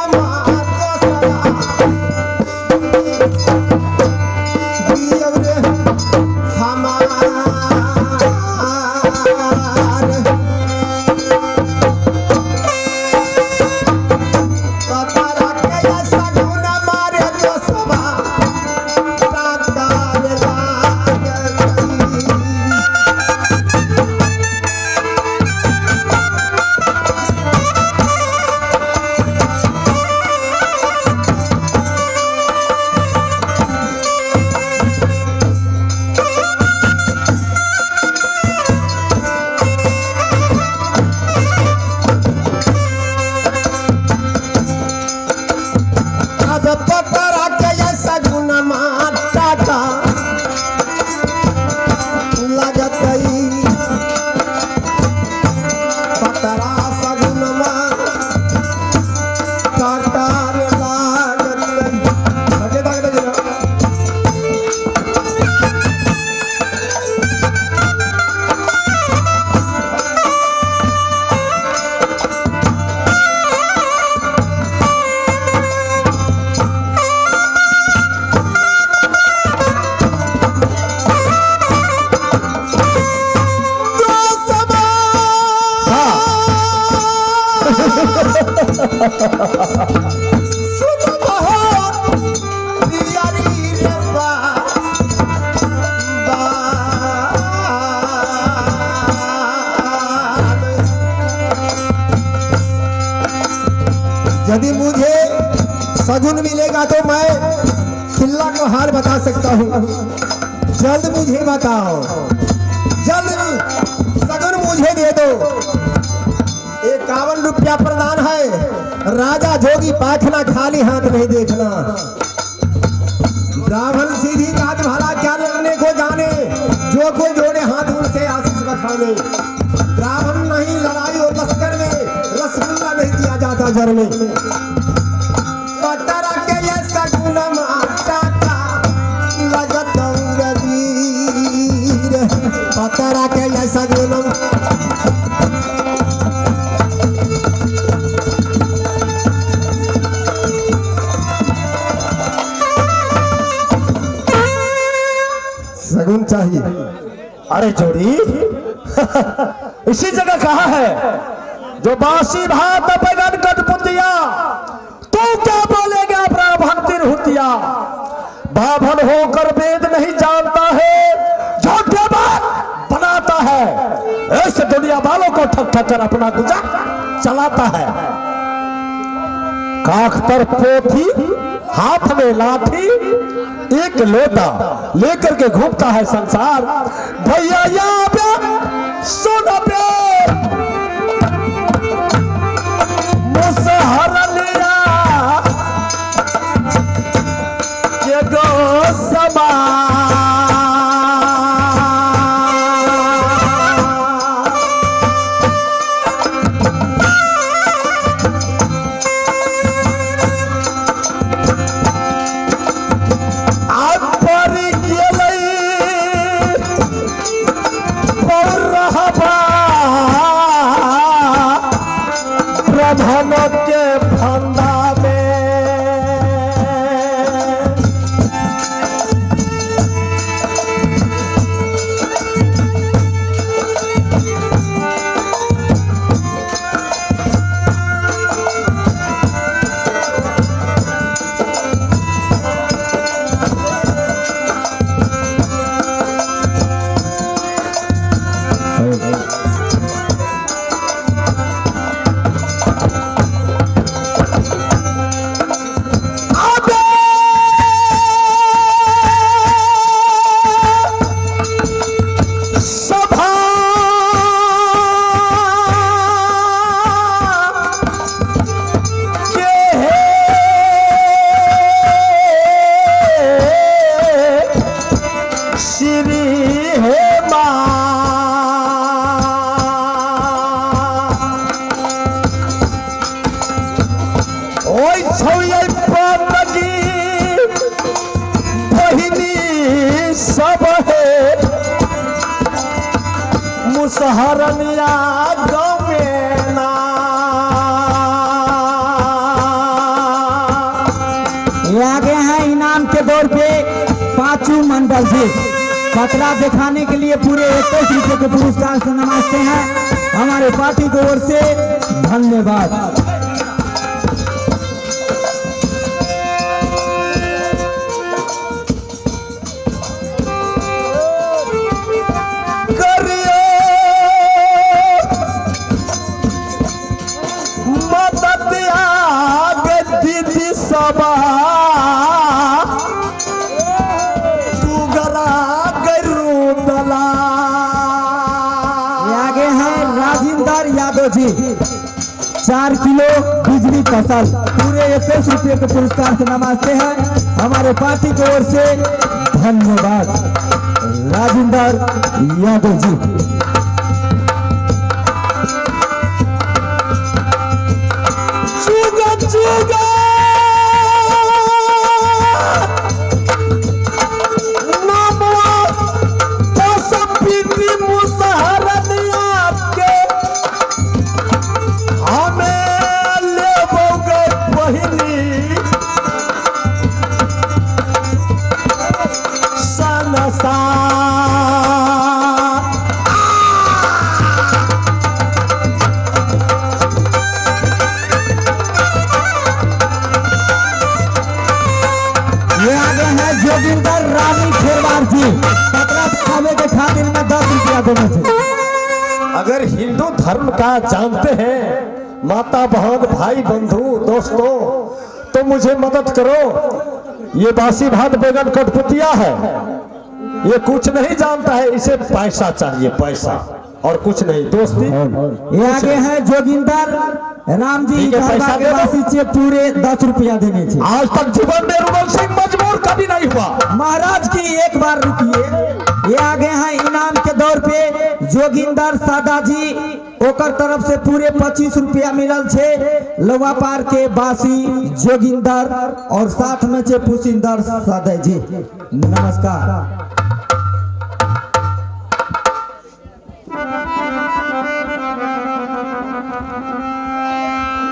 A: सुनबहो पियरी रे बा
B: यदि मुझे सगुन मिलेगा तो मैं खिल्ला को हार बता सकता हूँ। जल्द मुझे बताओ, जल्द सगुन मुझे दे दो। 51 रुपया प्रदान है। राजा जोगी पाखना खाली हाथ नहीं देखना। ब्राह्मण सीधी बात भला क्या लड़ने को जाने, जो कोई जोड़े हाथ उनसे आशीष बखाने। ब्राह्मण नहीं लड़ाई और लश्कर में, रसगुल्ला नहीं दिया जाता जर में। पतरा के ये सगुन माता का लगत वीर, पतरा के ये सगुन।
D: सगुन चाहिए। अरे जोड़ी इसी जगह कहा है जो बासी भात बैगन कटपुतिया, तू क्या बोलेगा ब्राह्मण तिरहुतिया। बाभन होकर वेद नहीं जानता है, झूठे बात बनाता है, ऐसे दुनिया वालों को ठक ठक कर अपना गुजार चलाता है। काख पर पोथी, हाथ में लाठी, एक लोटा लेकर के घूमता है संसार। भैया यहाँ पे सुन पे मुसहर लिया के गो समा। ब्राह्मण के फंदा में सब है मुसहरनिया गमेना।
C: ये आगे हैं इनाम के दौर पे पांचू मंडल जी। पतरा दिखाने के लिए पूरे 21 रुपए के पुरस्कार से नवाजते हैं हमारे पार्टी की ओर से धन्यवाद। आगे हैं राजेंद्र यादव जी, 4 किलो बिजली फसल पूरे 21 रुपये के पुरस्कार से नवाजते हैं हमारे पार्टी की ओर से धन्यवाद राजेंद्र यादव जी।
A: चुगा चुगा धर्म का जानते हैं, माता बहन भाई बंधु दोस्तों, तो मुझे मदद करो। ये बासी भात बैगन कठपुतिया है, ये कुछ नहीं जानता है, इसे पैसा चाहिए, पैसा और कुछ नहीं। दोस्ती
B: ये आगे हैं जोगिंदर राम जी,
A: ठीक है, पैसा
B: इकहरवा के
A: दे दो।
B: वासी छियै, पूरे 10 रुपया देने छे।
A: आज तक जीवन में रुबल सिंह मजबूर कभी नहीं हुआ।
B: महाराज की एक बार रुकिए। ये आगे हैं इनाम के दौर पे जोगिंदर सादा जी, ओकर तरफ से पूरे 25 रुपया मिलल छे। लौवापार के बासी जोगिंदर और साथ में छे पुसिंदर सादा जी। नमस्कार।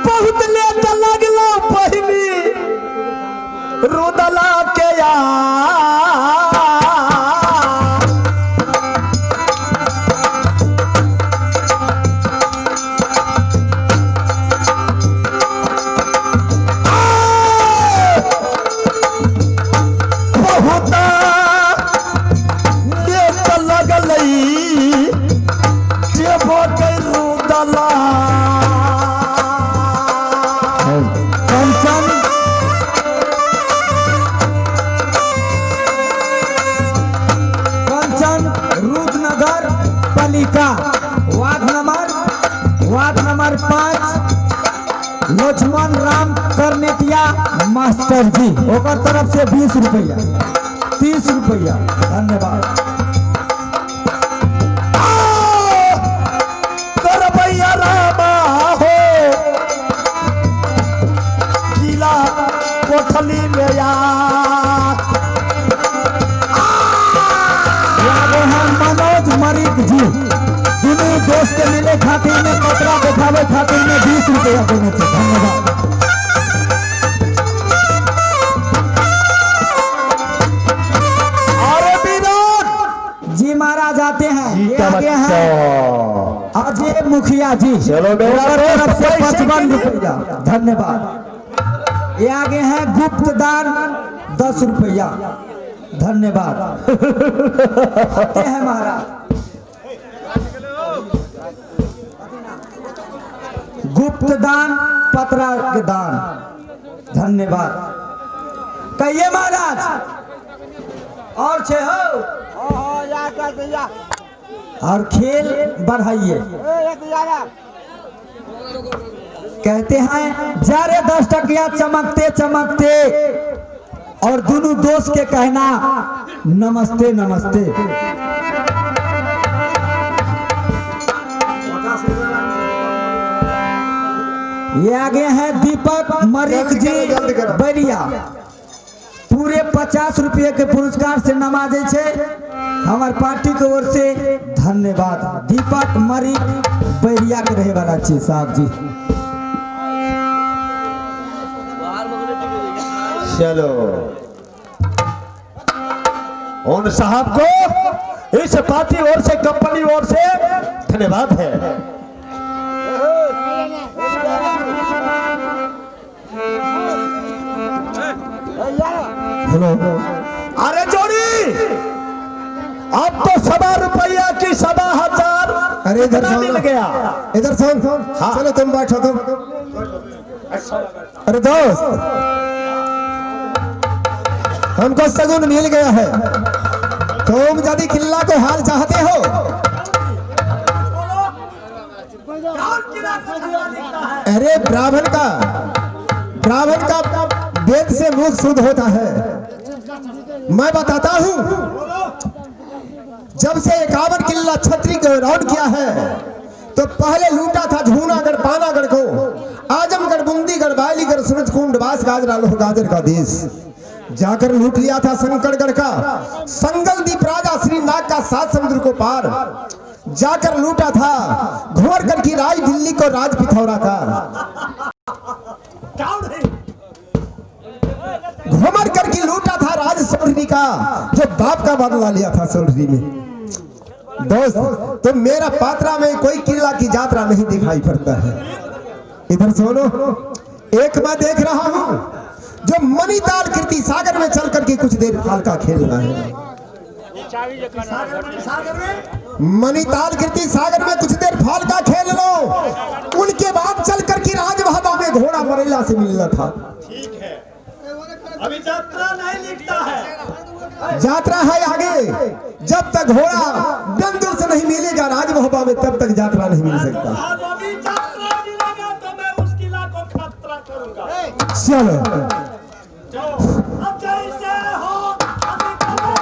A: बहुत लेट लगलो पहिली रुदला के आ बहुत लेट लगलई जे भोटे रुदला।
B: कंचन कंचन रुदनगर पलिका ward number 5 Laxman Ram Karnetiya master ji, ओकर तरफ से 20 रुपया 30 रुपया। धन्यवाद।
A: करबैया रामा हो गीला कोठली में आ।
B: ये आगे हैं मनोज मलिक जी, दुनू दोस्त के मिले खातिर में कपड़ा देखावे खातिर में 20 रुपया देने थे। धन्यवाद।
A: अरे विनोद
B: जी महाराज आते हैं।
A: जी
B: ये
A: का
B: आगे हैं
A: बच्चा
B: अजय मुखिया जी,
A: चलो मेरा
B: ओकर
A: दोस्त
B: तरफ से
A: पैसे के
B: 55
A: लिए।
B: रुपया। धन्यवाद। ये आगे हैं गुप्त दान 10 रुपया। धन्यवाद। आते हैं महाराज। गुप्त दान पतरा के दान। धन्यवाद। कहिए महाराज और छे हो और खेल बढ़ाइए। कहते हैं जा रे 10 टकिया चमकते चमकते और दोनों दोस्त के कहना नमस्ते नमस्ते। ये आगे हैं दीपक मलिक
E: जल्दी
B: जी
E: करो, जल्दी करो।
B: बैरिया, पूरे 50 रुपये के पुरस्कार से नवाजे छे हमार पार्टी के ओर से धन्यवाद। दीपक मलिक बैरिया के रहे वाला छी साहब जी।
A: चलो उन साहब को इस पार्टी और से कंपनी और से धन्यवाद है।
B: हेलो।
A: अरे जोड़ी अब तो 1.25 रुपया की 1.25 हजार
E: अरे इधर
A: इतना
E: सुनो।
A: मिल गया।
E: इधर सुन।
A: हाँ।
E: चलो तुम बैठो तुम। अरे दोस्त हमको सगुन मिल गया है। तुम यदि किला को हाल चाहते हो, अरे ब्राह्मण का वेद से मुख शुद्ध होता है। मैं बताता हूं, जब से 51 किला छत्री को राउंड किया है तो पहले लूटा था झूनागढ़ पानागढ़ को, आजमगढ़ बूंदीगढ़ बालीगढ़ सूरजकुंड बास गाजरा लोह गाजर का देश जाकर लूट लिया था शंकरगढ़ का संगलदीप राजा श्री नाग का सात समुद्र को पार जाकर लूटा था घोरगढ़ की राज दिल्ली को राज पिथौरा का घुमरगढ़ की लूटा था राज सोढ़ी का जो बाप का बदला लिया था सोढ़ी में। दोस्त तो मेरा पात्रा में कोई किला की यात्रा नहीं दिखाई पड़ता है। इधर सुनो, एक मैं देख रहा हूं जो मणिताल कृति सागर में चल करके कुछ देर फाल का खेल रहा है। मणिताल कीर्ति सागर में कुछ देर फाल का खेल लो, उनके बाद चल कर की राजमहबा में घोड़ा मरेला से मिलना था।
A: ठीक है, अभी यात्रा नहीं लिखता है।
E: यात्रा है आगे, जब तक घोड़ा बंदर से नहीं मिलेगा राजमहबा में तब तक यात्रा नहीं मिल सकता।
A: अभी यात्रा मिलेगा तो मैं उस किला को खतरा करूंगा।
E: चलो
A: चलो अब जैसे हो अभी निकल।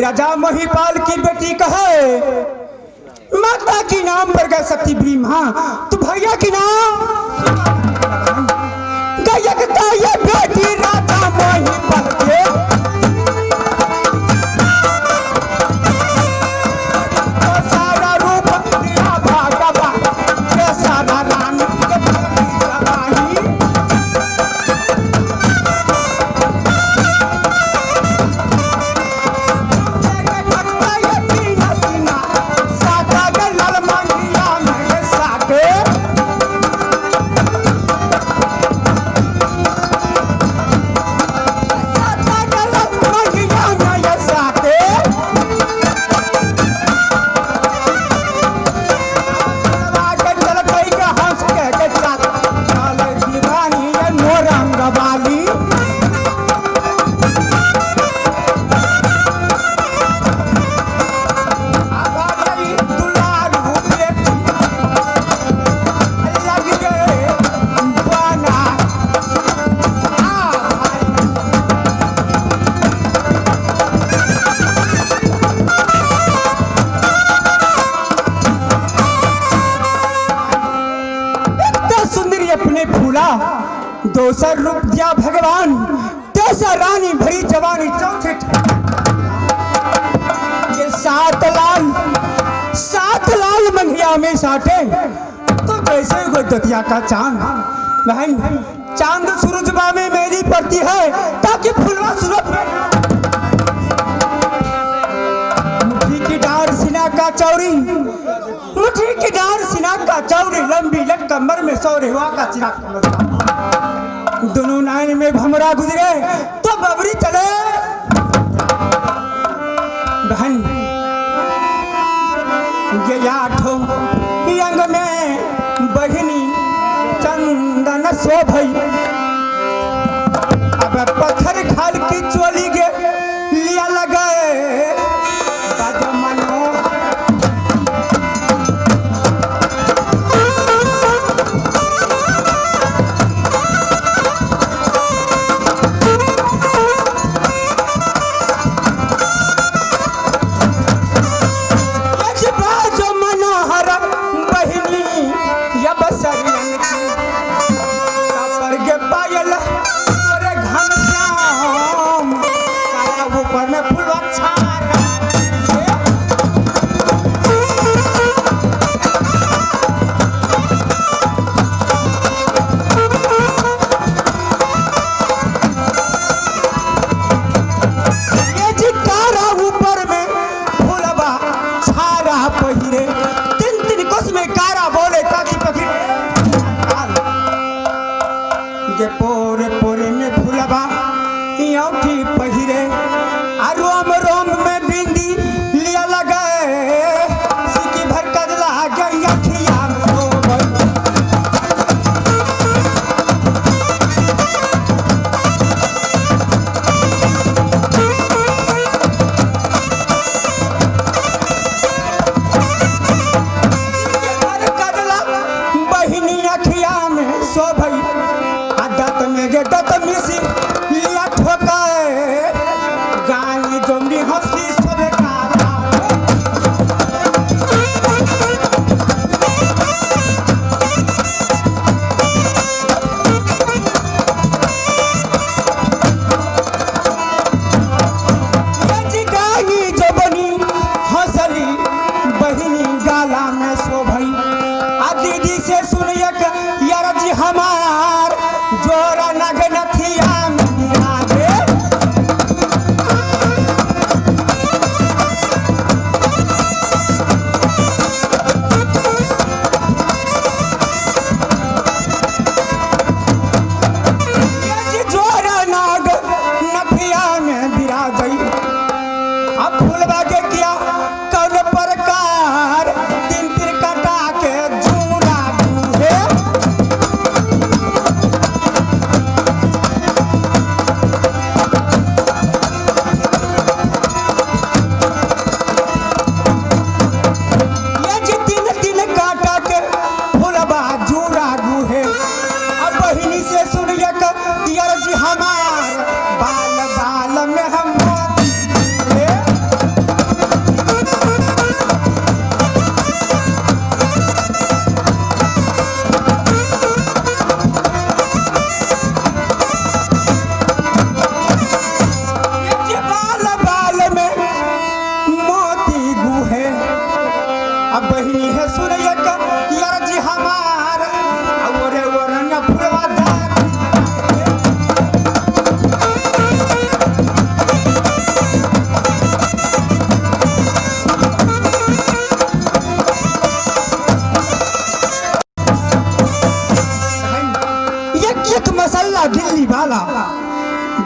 C: राजा महिपाल की बेटी कहे माता के नाम पर गए सती ब्रह्मा, तो भैया के नाम गयक ये बेटी राजा महिपाल के। तो सारा रूप दिया भागवा के सारा रानी के रानी। वाली सुंदरी अपने फूला, दोसर रूप दिया भगवान, तेसर रानी भरी जवानी, चौथे ये सात लाल मंगिया में साटे तो जैसे कोई दतिया का चांद। बहन चांद सूरजबा में मेरी पड़ती है ताकि फुलवा सूरज में। मुट्ठी की डार सिना का चौरी, मुट्ठी की डार सिना का चौरी, लंबी लट कमर में सौरे हुआ का चिराग कमर। दोनों नाइन में भमरा गुजरे तो बबरी चले। बहन गया ठो अंग में बहिनी चंदन शोभई, अब पत्थर खाल की चोली गे लिया लगे मनो। मनोहर बहिनी पायल तोरे घन श्याम काया ऊपर में फुलवा छारा। ये जी कारा ऊपर में फुलवा छारा पहिरे, तीन तीन कोस में कारा बोले ताकि पकड़े के पोरे पोरे में फुलवा औठी पहिरे, आ रोम रोम में बिंदी लिया लगे सिकी भर कजला गई अखिया में सोभई। सिकी भर कजला बहिनी अखिया में सोभई, दत में गे दत मिसी लिया ठोकाए गानी जोमनी हंसी सबे काला। ये जी गानी जोबनी हंसली बहिनी गाला में शोभई, आ दीदी से सुनियक यार जी हमार जोरा नगनथिया आगे। ये जी जोरा नाग नथिया में बिराजई, अब फूलबा के किया कौन प्रकार तीन तीन कटा के झूला दूहे।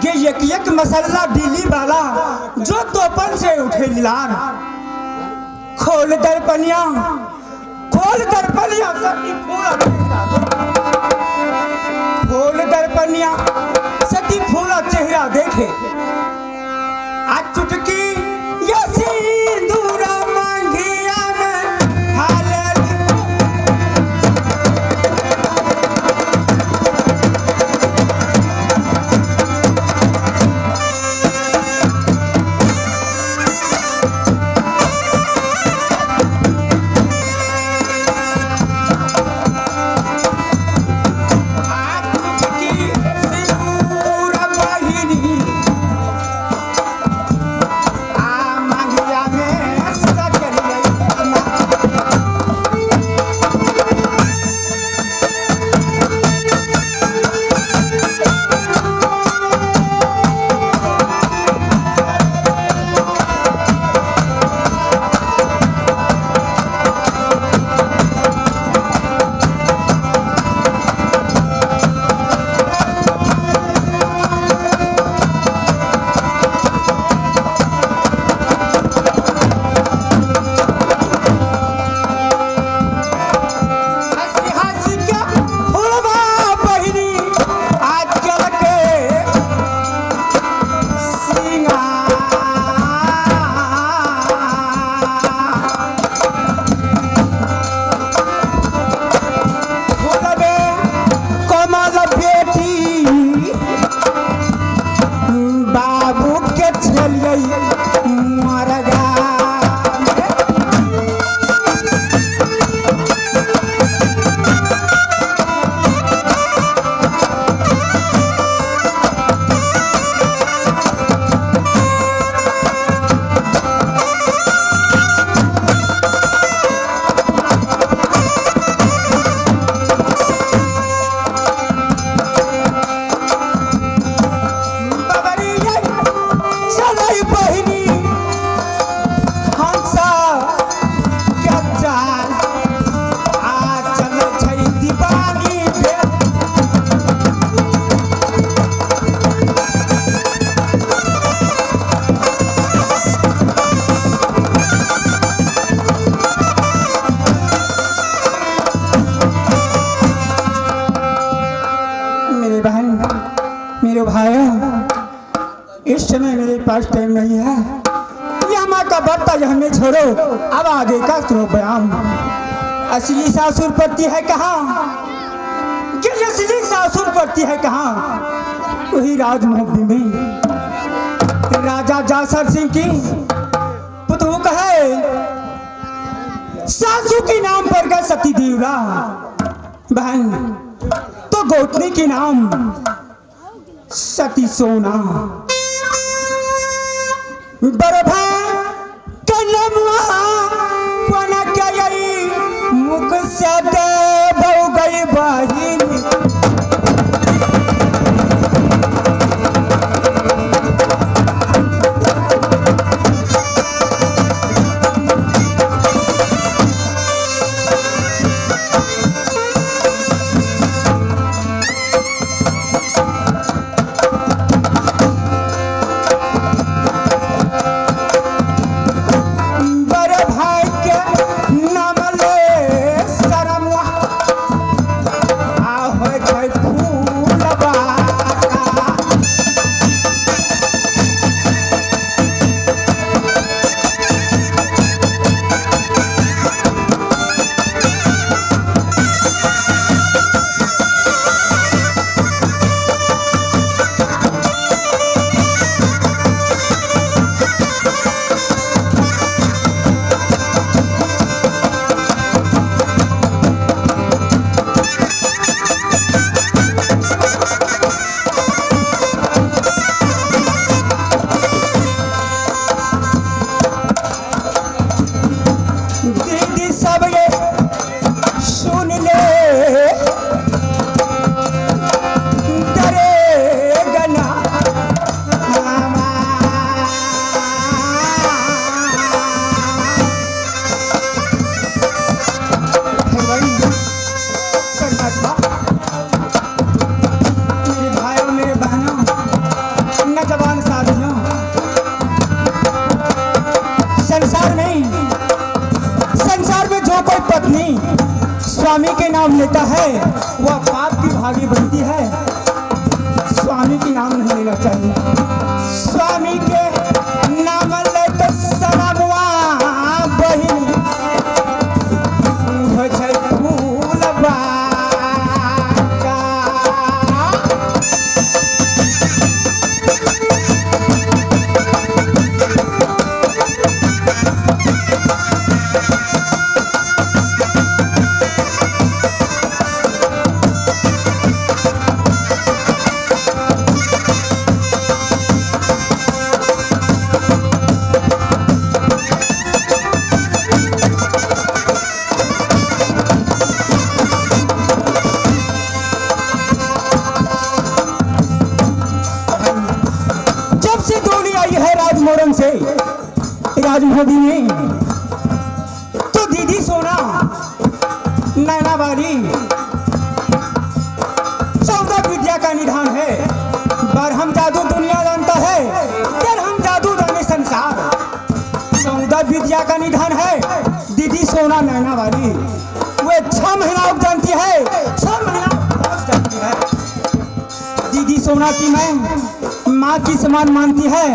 C: गे एक एक मसाला दिल्ली वाला जो तोपन से उठे लार। खोल दर्पनिया, खोल दर्पनिया सती फूला चेहरा, खोल दर्पनिया सती फूला चेहरा देखे। आ चुटकी ये सिंदूरा मांगिया में हाल। मेरे भाइयों, इस समय मेरे पास टाइम नहीं है। यह माँ का बर्ता हमें छोड़ो, अब आगे का सुनो बयान। असली सासुर पड़ती है कहाँ? ये असली सासुर पड़ती है कहाँ? वही राजमोहब्बी में राजा जासर सिंह की पुतहू कहे सासू के नाम पर गए सती देवरा बहन, तो गोतनी के नाम सती सोना। बरभा कलमवा पना गई मुख से बहु गई बहिनी।
F: नाम लेता है वह पाप की भागी बनती है। स्वामी के नाम नहीं लेना चाहिए। स्वामी के नाम ले तो सनमुआ बहिन होइ छै फूल बाटा। जब से डोली आई है राजमोरन से राजमोदी में, तो दीदी सोना नैना वाली 14 विद्या का निधान है। बरहम जादू दुनिया जानता है, हम जादू जाने संसार। 14 विद्या का निधान है दीदी सोना नैना वाली। वे 6 महीना अब जानती है, 6 महीना अब जानती है। दीदी सोना की मैं माँ की समान मानती है,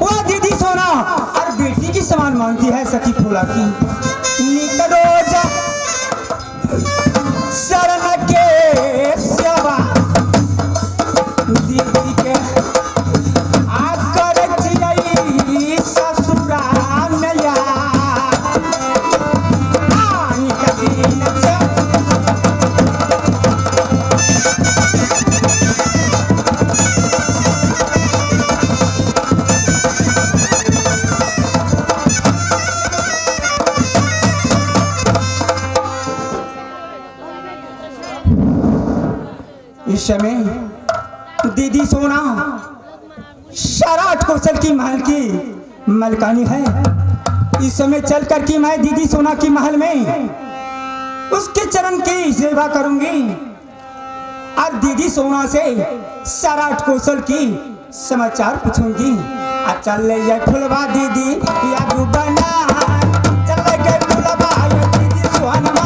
F: वह दीदी सोना और बेटी की समान मानती है। सखी फूला की नित रोज शरण के सेवा दीदी के आकर जियई ससुराल नया। नित दिन से इस समय दीदी सोना सराट कौशल की महल की मलकानी है। इस समय चल कर की मैं दीदी सोना की महल में उसके चरण की सेवा करूंगी और दीदी सोना से सराट कौशल की समाचार पूछूंगी। आ चल ले ये फुलवा दीदी या बना, चल ले फुलवा ये दीदी सोनमा।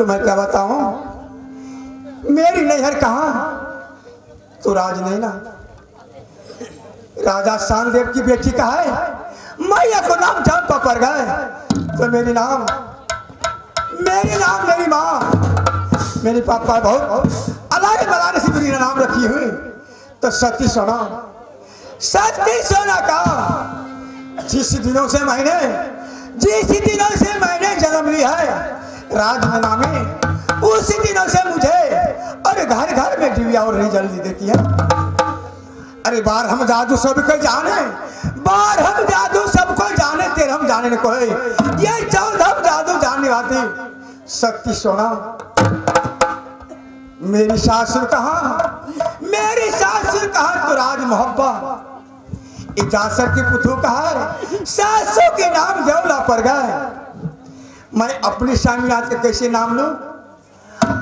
F: तो मैं क्या बताऊं, मेरी नैहर कहाँ? तो राज नहीं ना, राजा शानदेव की बेटी का है, मैया को नाम चंपा पड़ गए। तो मेरी नाम, मेरी नाम, मेरी माँ, मेरे पापा बहुत अलाए बलाने से मेरी नाम रखी हुई। तो सती सोना, सती सोना का जिस दिनों से मैंने, जिस दिनों से मैंने जन्म लिया है राज में नामे, उसी दिनों से मुझे और घर घर में डिबिया और नहीं जल्दी देती है। अरे बार हम जादू सबको जाने, बार हम जादू सबको जाने, तेरे हम जाने न कोई, ये 14 जादू जानने वाली शक्ति सोना। मेरी सासुर कहाँ, मेरी सासुर कहाँ? तो राज मोहब्बा इजासर की पुथू कहा, सासू के नाम जौला पर गए। मैं अपनी स्वामीनाथ के कैसे नाम लूं?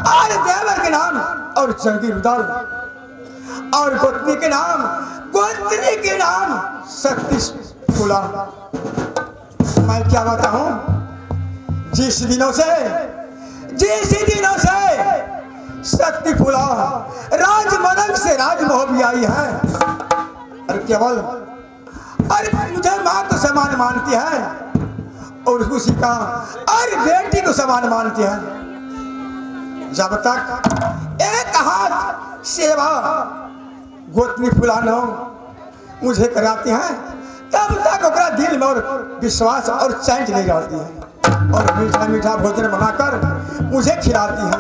F: और देवर के नाम और जंगीर उदल, और गोतनी के नाम, गोतनी के नाम शक्ति फूला। मैं क्या बताऊं, जिस दिनों से, जिस दिनों से शक्ति फूला राज मदन से राज मोहबी आई है, और केवल अरे मुझे माँ को समान मानती है और उसी का और बेटी को समान मानती है। जब तक एक हाथ सेवा गोतनी फुलानो मुझे कराती हैं, तब तक ओकरा दिल में और विश्वास और चैन नहीं रहती है, और मीठा मीठा भोजन बनाकर मुझे खिलाती है।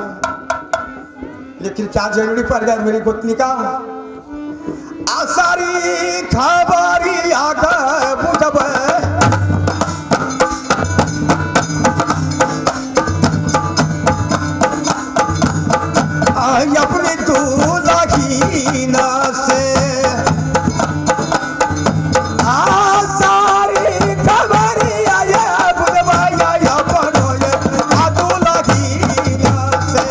F: लेकिन क्या जरूरी पड़ गया मेरी गोतनी का? आसारी खबरी आगा बुझब, अपनी दूल्हीन से आसारी खबरी आया बुझब, दूल्हीन से।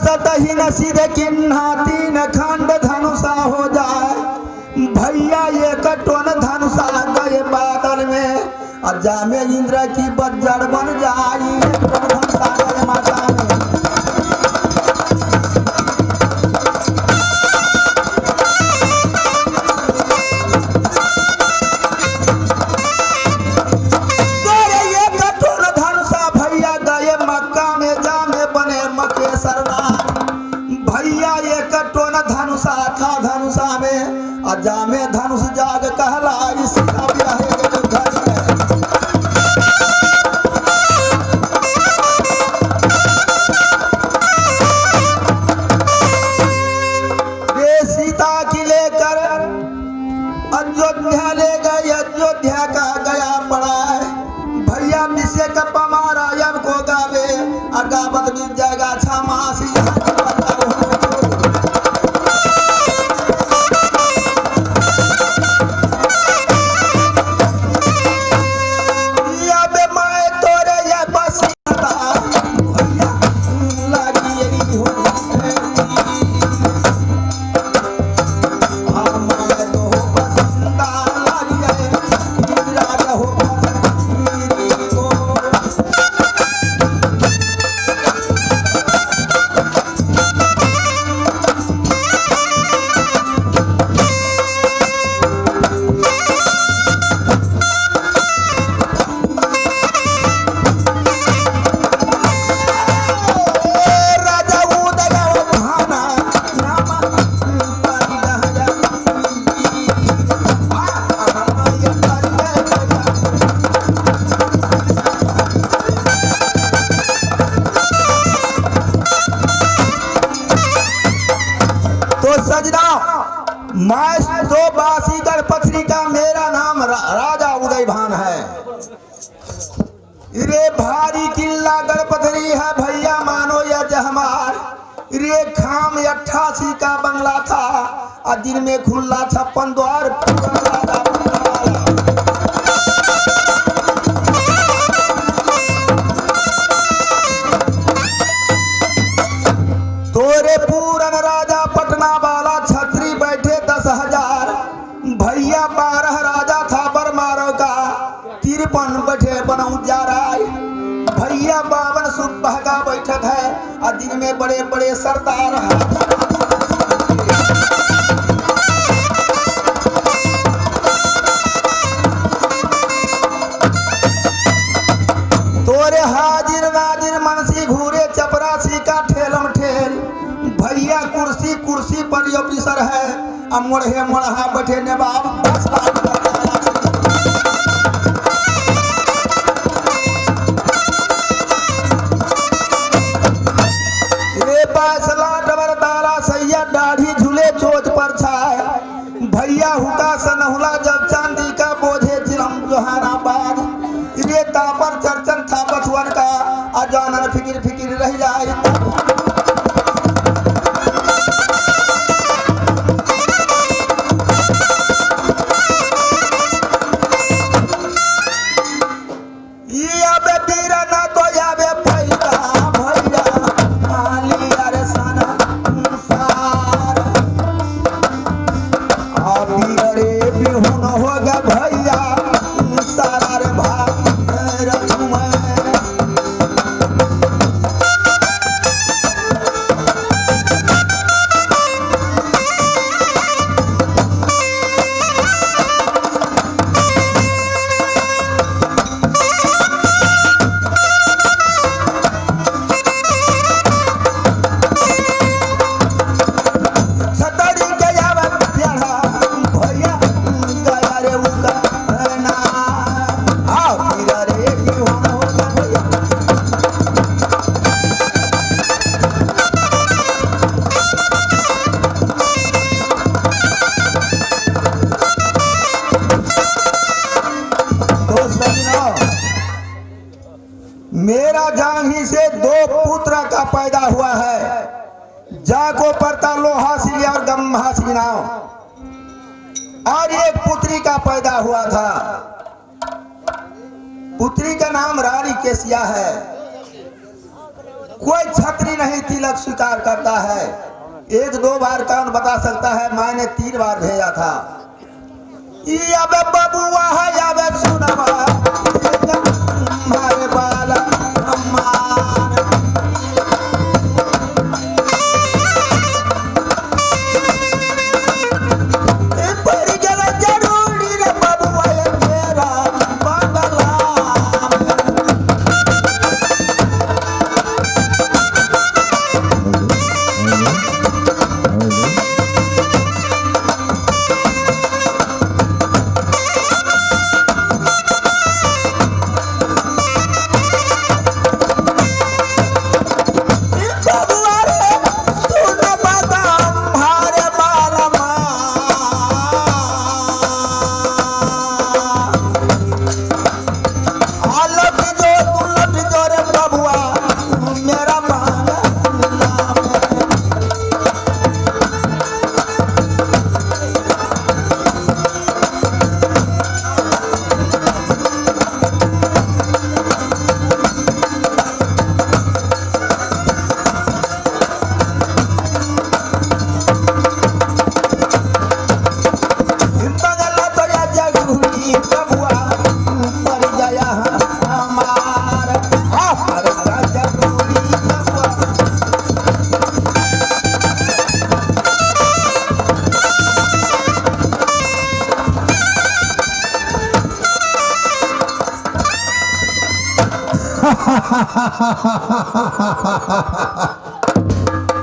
C: सतही न सीधे किन्हा तीन खंड धनुषा हो जाए। भैया ये कटोन धनुषा गए बादल में और जामे इंद्र की बज्जर बन जाई। एक टोन धनुषा गए माता में। तेरे ये कठोर धनुषा भैया गए मक्का में जामे बने मक्के सरदार। भैया ये कठोर धनुषा था धनुषा में और जामे धनुष जाग कहलाई सीता ब्याहे गए घर में। वे सीता की लेकर अयोध्या ले गए, अयोध्या का गया पड़ा है। भैया मिसे का पमारा यम को गावे और गावत बीत जाएगा छह मास यहाँ के पता हो। या बे मैं तोरे ये बसिया भैया लागी एरी हो। राजा उदय भाना नाम तो सजना मैं तो बासीगढ़ पथरी का मेरा नाम राजा उदयभान है। रे भारी किला गढ़पथरी है भैया मानो यज हमार। रे खाम 88 का बंगला था और दिन में खुला 56 द्वार। तोरे पूरन राजा पटना वाला छत्री बैठे 10,000। भैया 12 राजा था बरमारो का 53 बैठे बनऊ जा राय। भैया 52 सुबह का बैठक है और दिन में बड़े बड़े सरदार। तोरे हाजिर नाजिर मनसी घूरे चपरासी का ठेलम ठेल। भैया कुर्सी कुर्सी पर ऑफिसर है अब मोड़हे मोड़हा बैठे नवाब। 10 लाख रे 22 लाख डबर तारा सैया दाढ़ी झूले चोच पर छाए। भैया हुका सनहुला जब चांदी का बोझे चिलम जोहानाबाद। रे तापर चरचन था बछुअन का अजानन फिकिर फिकिर रह जाए। याबे बीरा ना तो याबे भैया भैया आली अरे सना सार। अभी रे बिहुन होगा भैया सारा रे भाई रचुमे। सतरी के यावे प्यारा भैया गया रे उका ना। आओ वीरा रे बिहुन होगा भैया। तो सजनों मेरा जांघी से 2 पुत्र का पैदा हुआ है। जाको पड़ता लोहा सिंह और गम्हा सिंह नाम, और एक पुत्री का पैदा हुआ था। पुत्री का नाम रानी केसिया है।
G: कोई छत्री नहीं तिलक स्वीकार करता है। एक दो बार कौन बता सकता है मैंने 3 बार भेजा था। अबे बबुआ है अबे सुनवा हमारे बाला हमार। पर जरा जरूरी रे बबुआ ये मेरा बंगला। बबुआ रे सुन बदाम हारे बालमा। लट जो तू लट जो रे बबुआ मेरा बाला। बंगला तो या जरूरी बबुआ पर गया हमार। पर जरूरी बबुआ।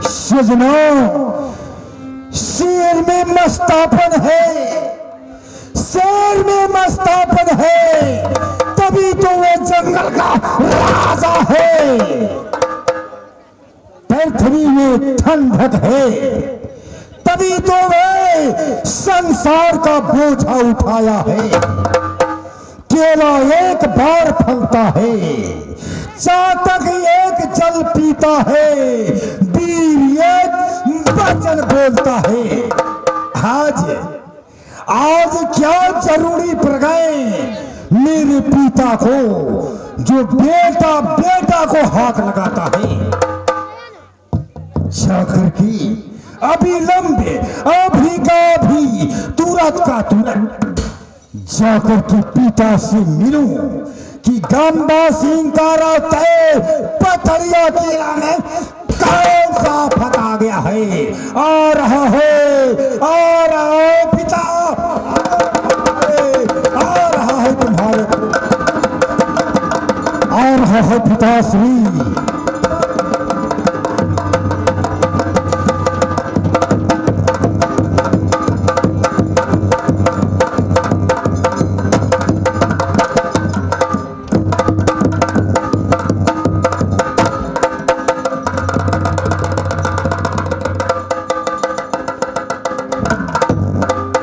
A: सजनों, शेर में मस्तापन है, शेर में मस्तापन है, तभी तो वो जंगल का राजा है। पृथ्वी में ठंडक है, तभी तो वे संसार का बोझा उठाया है। केला एक बार फलता है, चातक एक जल पीता है, वीर एक वचन बोलता है। आज आज क्या जरूरी पड़ गए मेरे पिता को, जो बेटा बेटा को हाथ लगाता है। जाकर की अविलंब अभी का अभी तुरंत का तुरंत जाकर के पिता से मिलूं कि गंबा सिंह का रास्ते पथरिया किला में कौन सा फटा गया है। आ रहा है, आ रहा है पिता, आ रहा है तुम्हारे, आ रहा है पिताश्री।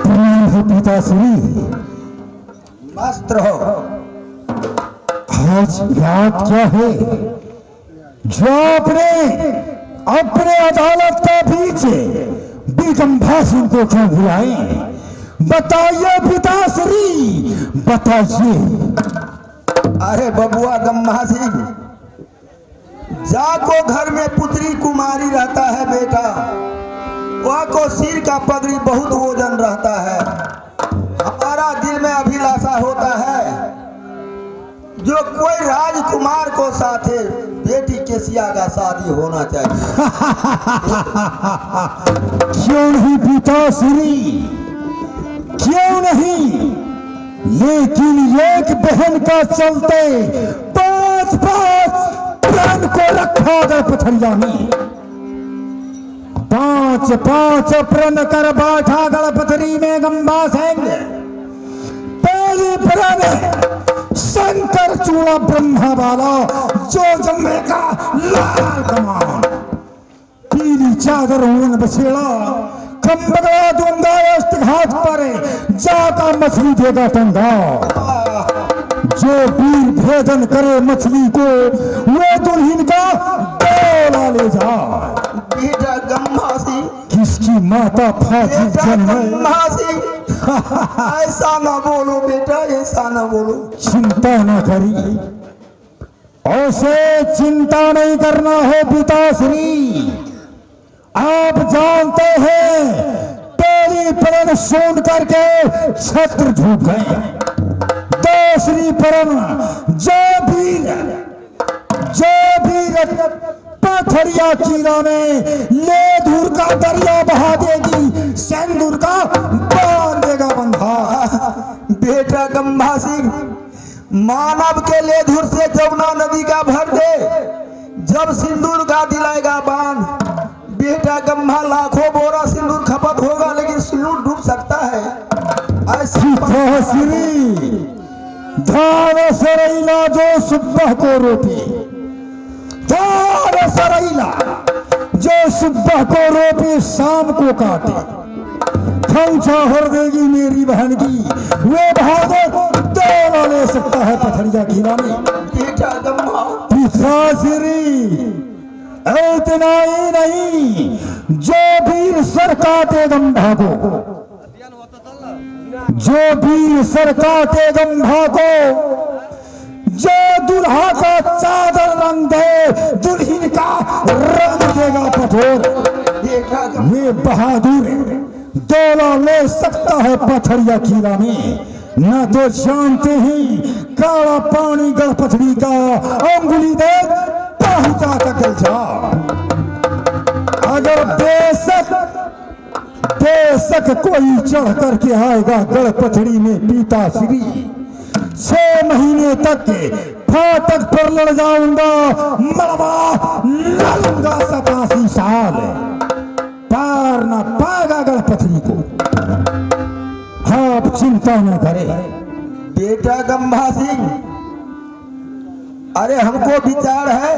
A: प्रणाम है पिताश्री।
G: मस्त रहो।
A: आज बात क्या है जो आपने अपने अदालत का बीच बिगम्भा सिंह को क्यों बुलाए? बताइए पिताश्री, बताइए।
G: अरे बबुआ गम्मा सिंह, जाको घर में पुत्री कुमारी रहता है बेटा, वह को सिर का पगड़ी बहुत वजन रहता है। हमारा दिल में अभिलाषा होता है जो कोई राजकुमार को साथे बेटी केसिया का शादी होना चाहिए।
A: क्यों नहीं पिताश्री, क्यों नहीं? लेकिन एक बहन का चलते 5 5 प्राण को रखा गया पथरिया में। 5 5 प्रण कर बैठा गणपथरी में गंबा सिंह। पहली प्रण शंकर चूड़ा ब्रह्मा वाला, जो जम्मे का लाल कमान, पीली चादर ऊन बछेड़ा, खम्बगड़ा दूंगा घाट पर, जाका मछली देगा टंगा। जो वीर भेदन करे मछली को, वो दुल्हन का डोला ले जाए।
G: बेटा गम्मा सिंह,
A: किसकी माता फांसी
G: बेटा
A: जन्म।
G: गम्मा सिंह, ऐसा ना बोलो बेटा, ऐसा ना बोलो।
A: चिंता ना करी। और उसे चिंता नहीं करना है पिताश्री। आप जानते हैं पहली प्रण सुन करके छत्र झुक गए। दूसरी प्रण जो वीर पथरिया कीला में ले धूर का दरिया बहा देगी, सिंदूर का बांध देगा बंधा।
G: बेटा गंभा सिंह, मानव के ले धूर से जमुना नदी का भर दे, जब सिंदूर का दिलाएगा बांध। बेटा गंभा, लाखों बोरा सिंदूर खपत होगा लेकिन सिंदूर डूब सकता है। ऐसी
A: धार सरैला जो सुबह को रोपी, धार सरैला जो सुबह को रोपी शाम को काटे, खंचा हर देगी मेरी बहन की, वे बहादुर दौड़ा ले सकता है पथरिया किला में।
G: बेटा गंभा,
A: पिताश्री इतना ही नहीं, जो वीर सर काटे गंभा को, जो वीर सर काटे गंभा को, जो दुल्हा का चादर रंग दे दुल्हन का रंग देगा पठोर, वे बहादुर दौला ले सकता है पथरिया किला में। न तो जानते ही काला पानी गढ़पथरी का अंगुली दे पहुंचा तक जा। अगर बेशक बेशक कोई चढ़ करके आएगा गढ़पथरी में पिताश्री, 6 महीने तक फाटक पर लड़ जाऊंगा, मरवा लड़ूंगा 87 साल, पार ना पाएगा गढ़पथरी को। आप चिंता न करें।
G: बेटा गंभा सिंह, अरे हमको विचार है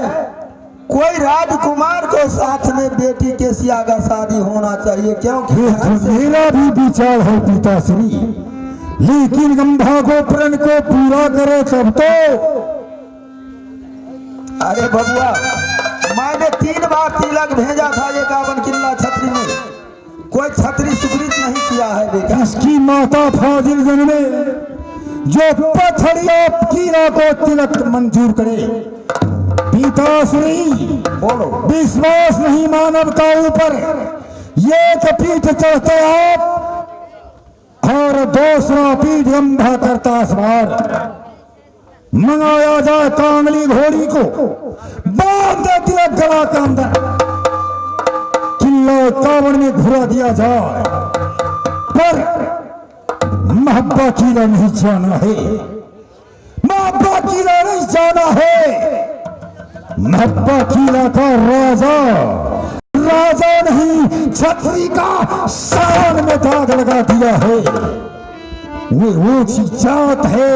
G: कोई राजकुमार को साथ में बेटी के सिया का शादी होना चाहिए, क्योंकि
A: मेरा भी विचार है पिताश्री, लेकिन गंभा को प्रण को पूरा करे तब तो।
G: अरे बबुआ, मैंने 3 बार तिलक भेजा था 51 किला छत्री में, कोई छत्री स्वीकृत नहीं किया है बेटा।
A: इसकी माता फाजिल जन्मे जो पथरिया किला को तिलक मंजूर करे। पिताश्री
G: बोलो,
A: विश्वास नहीं मानव का ऊपर, एक पीठ चढ़ते आप और दूसरा पीठ गंभा करता सवार। मंगाया जाए कांगली घोड़ी को, बांध दे तिलक गला के अंदर, किला कावड़ में घुरा दिया जाए, पर मोहब्बत किला नहीं जाना है, मोहब्बत किला नहीं जाना है। मोहब्बत किला का राजा राजा नहीं, छत्री का शान में दाग लगा दिया है। वो ऊंची जात है,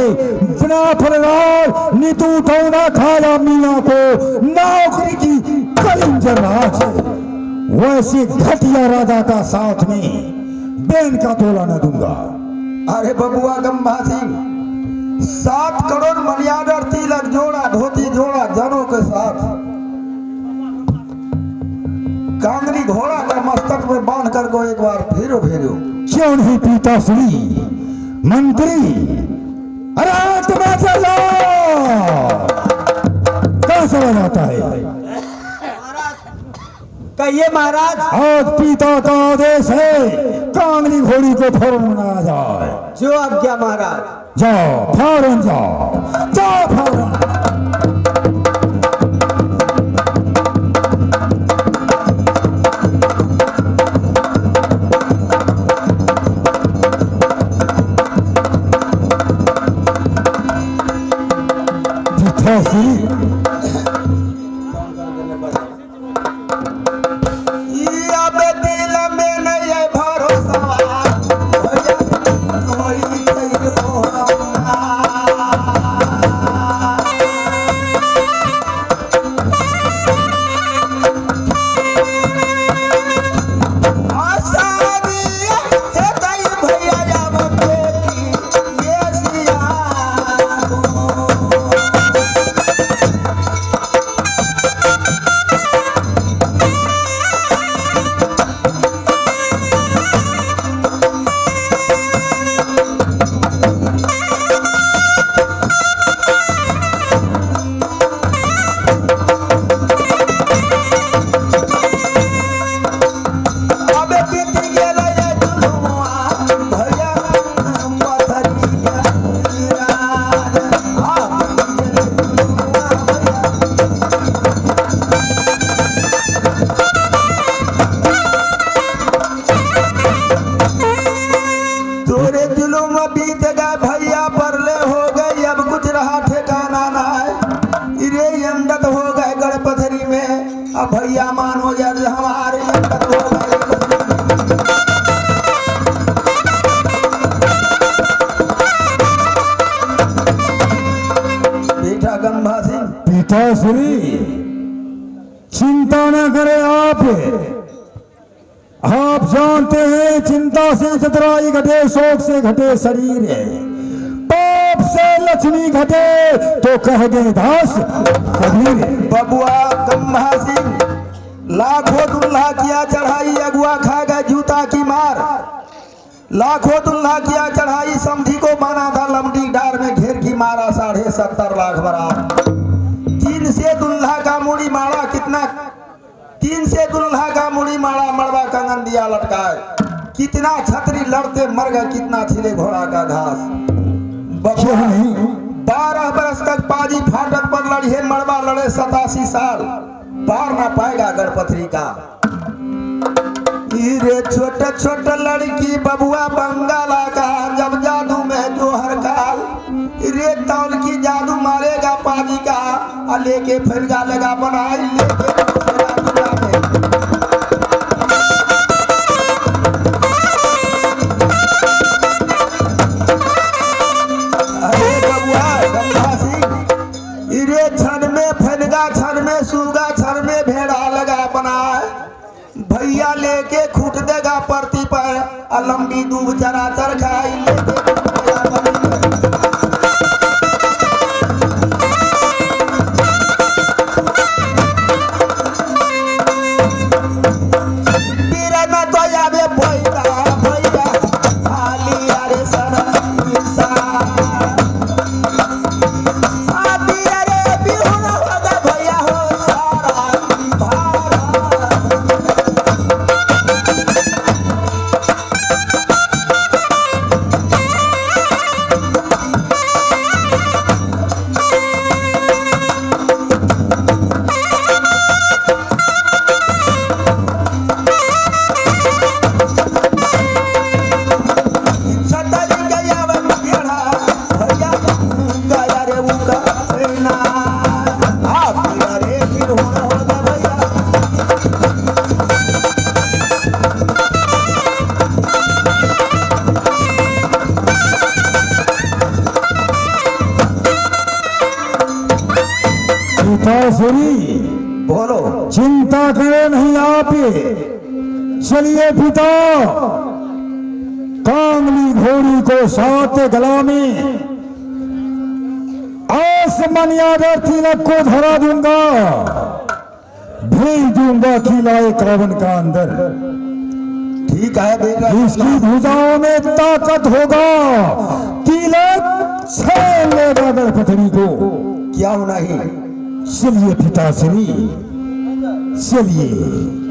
A: बिना फलदार नीतू ना खाया मीना को, नौकरी की कलिंजर राज, वैसे घटिया राजा का साथ में बेन का तोला न दूंगा।
G: अरे बबुआ गंभा सिंह, 7 करोड़ मनियाडर तिलक जोड़ा धोती जोड़ा जनों के साथ कांगड़ी घोड़ा का मस्तक में बांध कर को एक बार फिर भेजो।
A: क्यों नहीं पिताश्री मंत्री, अरे तुम्हें चलो कहां चला जाता है?
C: कहिए महाराज।
A: आज पिता का आदेश है कांगड़ी घोड़ी को फौरन मनाया जाए।
C: जो आज्ञा महाराज।
A: जाओ फौरन, जाओ जाओ फौरन। पिताश्री
G: अब दिल में नहीं है भरोसा, कोई नहीं हो।
A: पिताश्री, चिंता न करें आप। आप जानते हैं चिंता से चतुराई घटे, शोक से घटे शरीर, पाप से लक्ष्मी घटे तो कह गए दास कबीर।
G: बबुआ गंभा सिंह लाखों दुल्हा किया चढ़ाई, अगुआ खा गए जूता की मार। लाखों दुल्हा किया चढ़ाई, समधी को माना था लंबी डार में घेर की मारा 70.5 लाख बरात। 3 से दुल्हा का मुड़ी मारा कितना, 3 से दुल्हा का मुड़ी मारा, मड़वा कंगन दिया लटकाए। कितना छतरी लड़ते मर गए, कितना छिले घोड़ा का घास। बबुआ 12 बरस तक पाजी फाटक पर लड़िए, मड़वा लड़े 87 साल, पार ना पाएगा गणपथरी का। रे छोटे छोटे लड़की बबुआ बंगाला का, जब जादू में जोहर काल। रे तौल की जादू मारेगा पाजी का, आ लेके फरगा लगा बनाई, लेके फरगा में। अरे बबुआ गंगा सिंह, रे छन में फनगा, छन में सूगा, छन में भेड़ा लगा बनाए। भैया लेके खूट देगा परती पर, आ लंबी दूब चरा चर खाई, लेके खूट देगा परती पर। बीरा तो आवे भैया भैया खाली अरे सर ईसा। आ बीरा रे बिहुन होगा भैया हो सारा भारा। सतरी गया वे भेड़ा भैया गया रे उका ना। आ बीरा रे बिहुन होगा भैया।
A: पिताश्री
G: बोलो,
A: चिंता करें नहीं आप। चलिए पिता, कांगली घोड़ी को सात गला में आसमान यादर तिलक को धरा दूंगा, भेज दूंगा किला 51 का अंदर।
G: ठीक है बेटा।
A: इसकी भुजाओं में ताकत होगा, तिलक छेड़ लेगा गणपति को।
G: क्या होना ही।
A: चलिए पिताश्री, चलिए।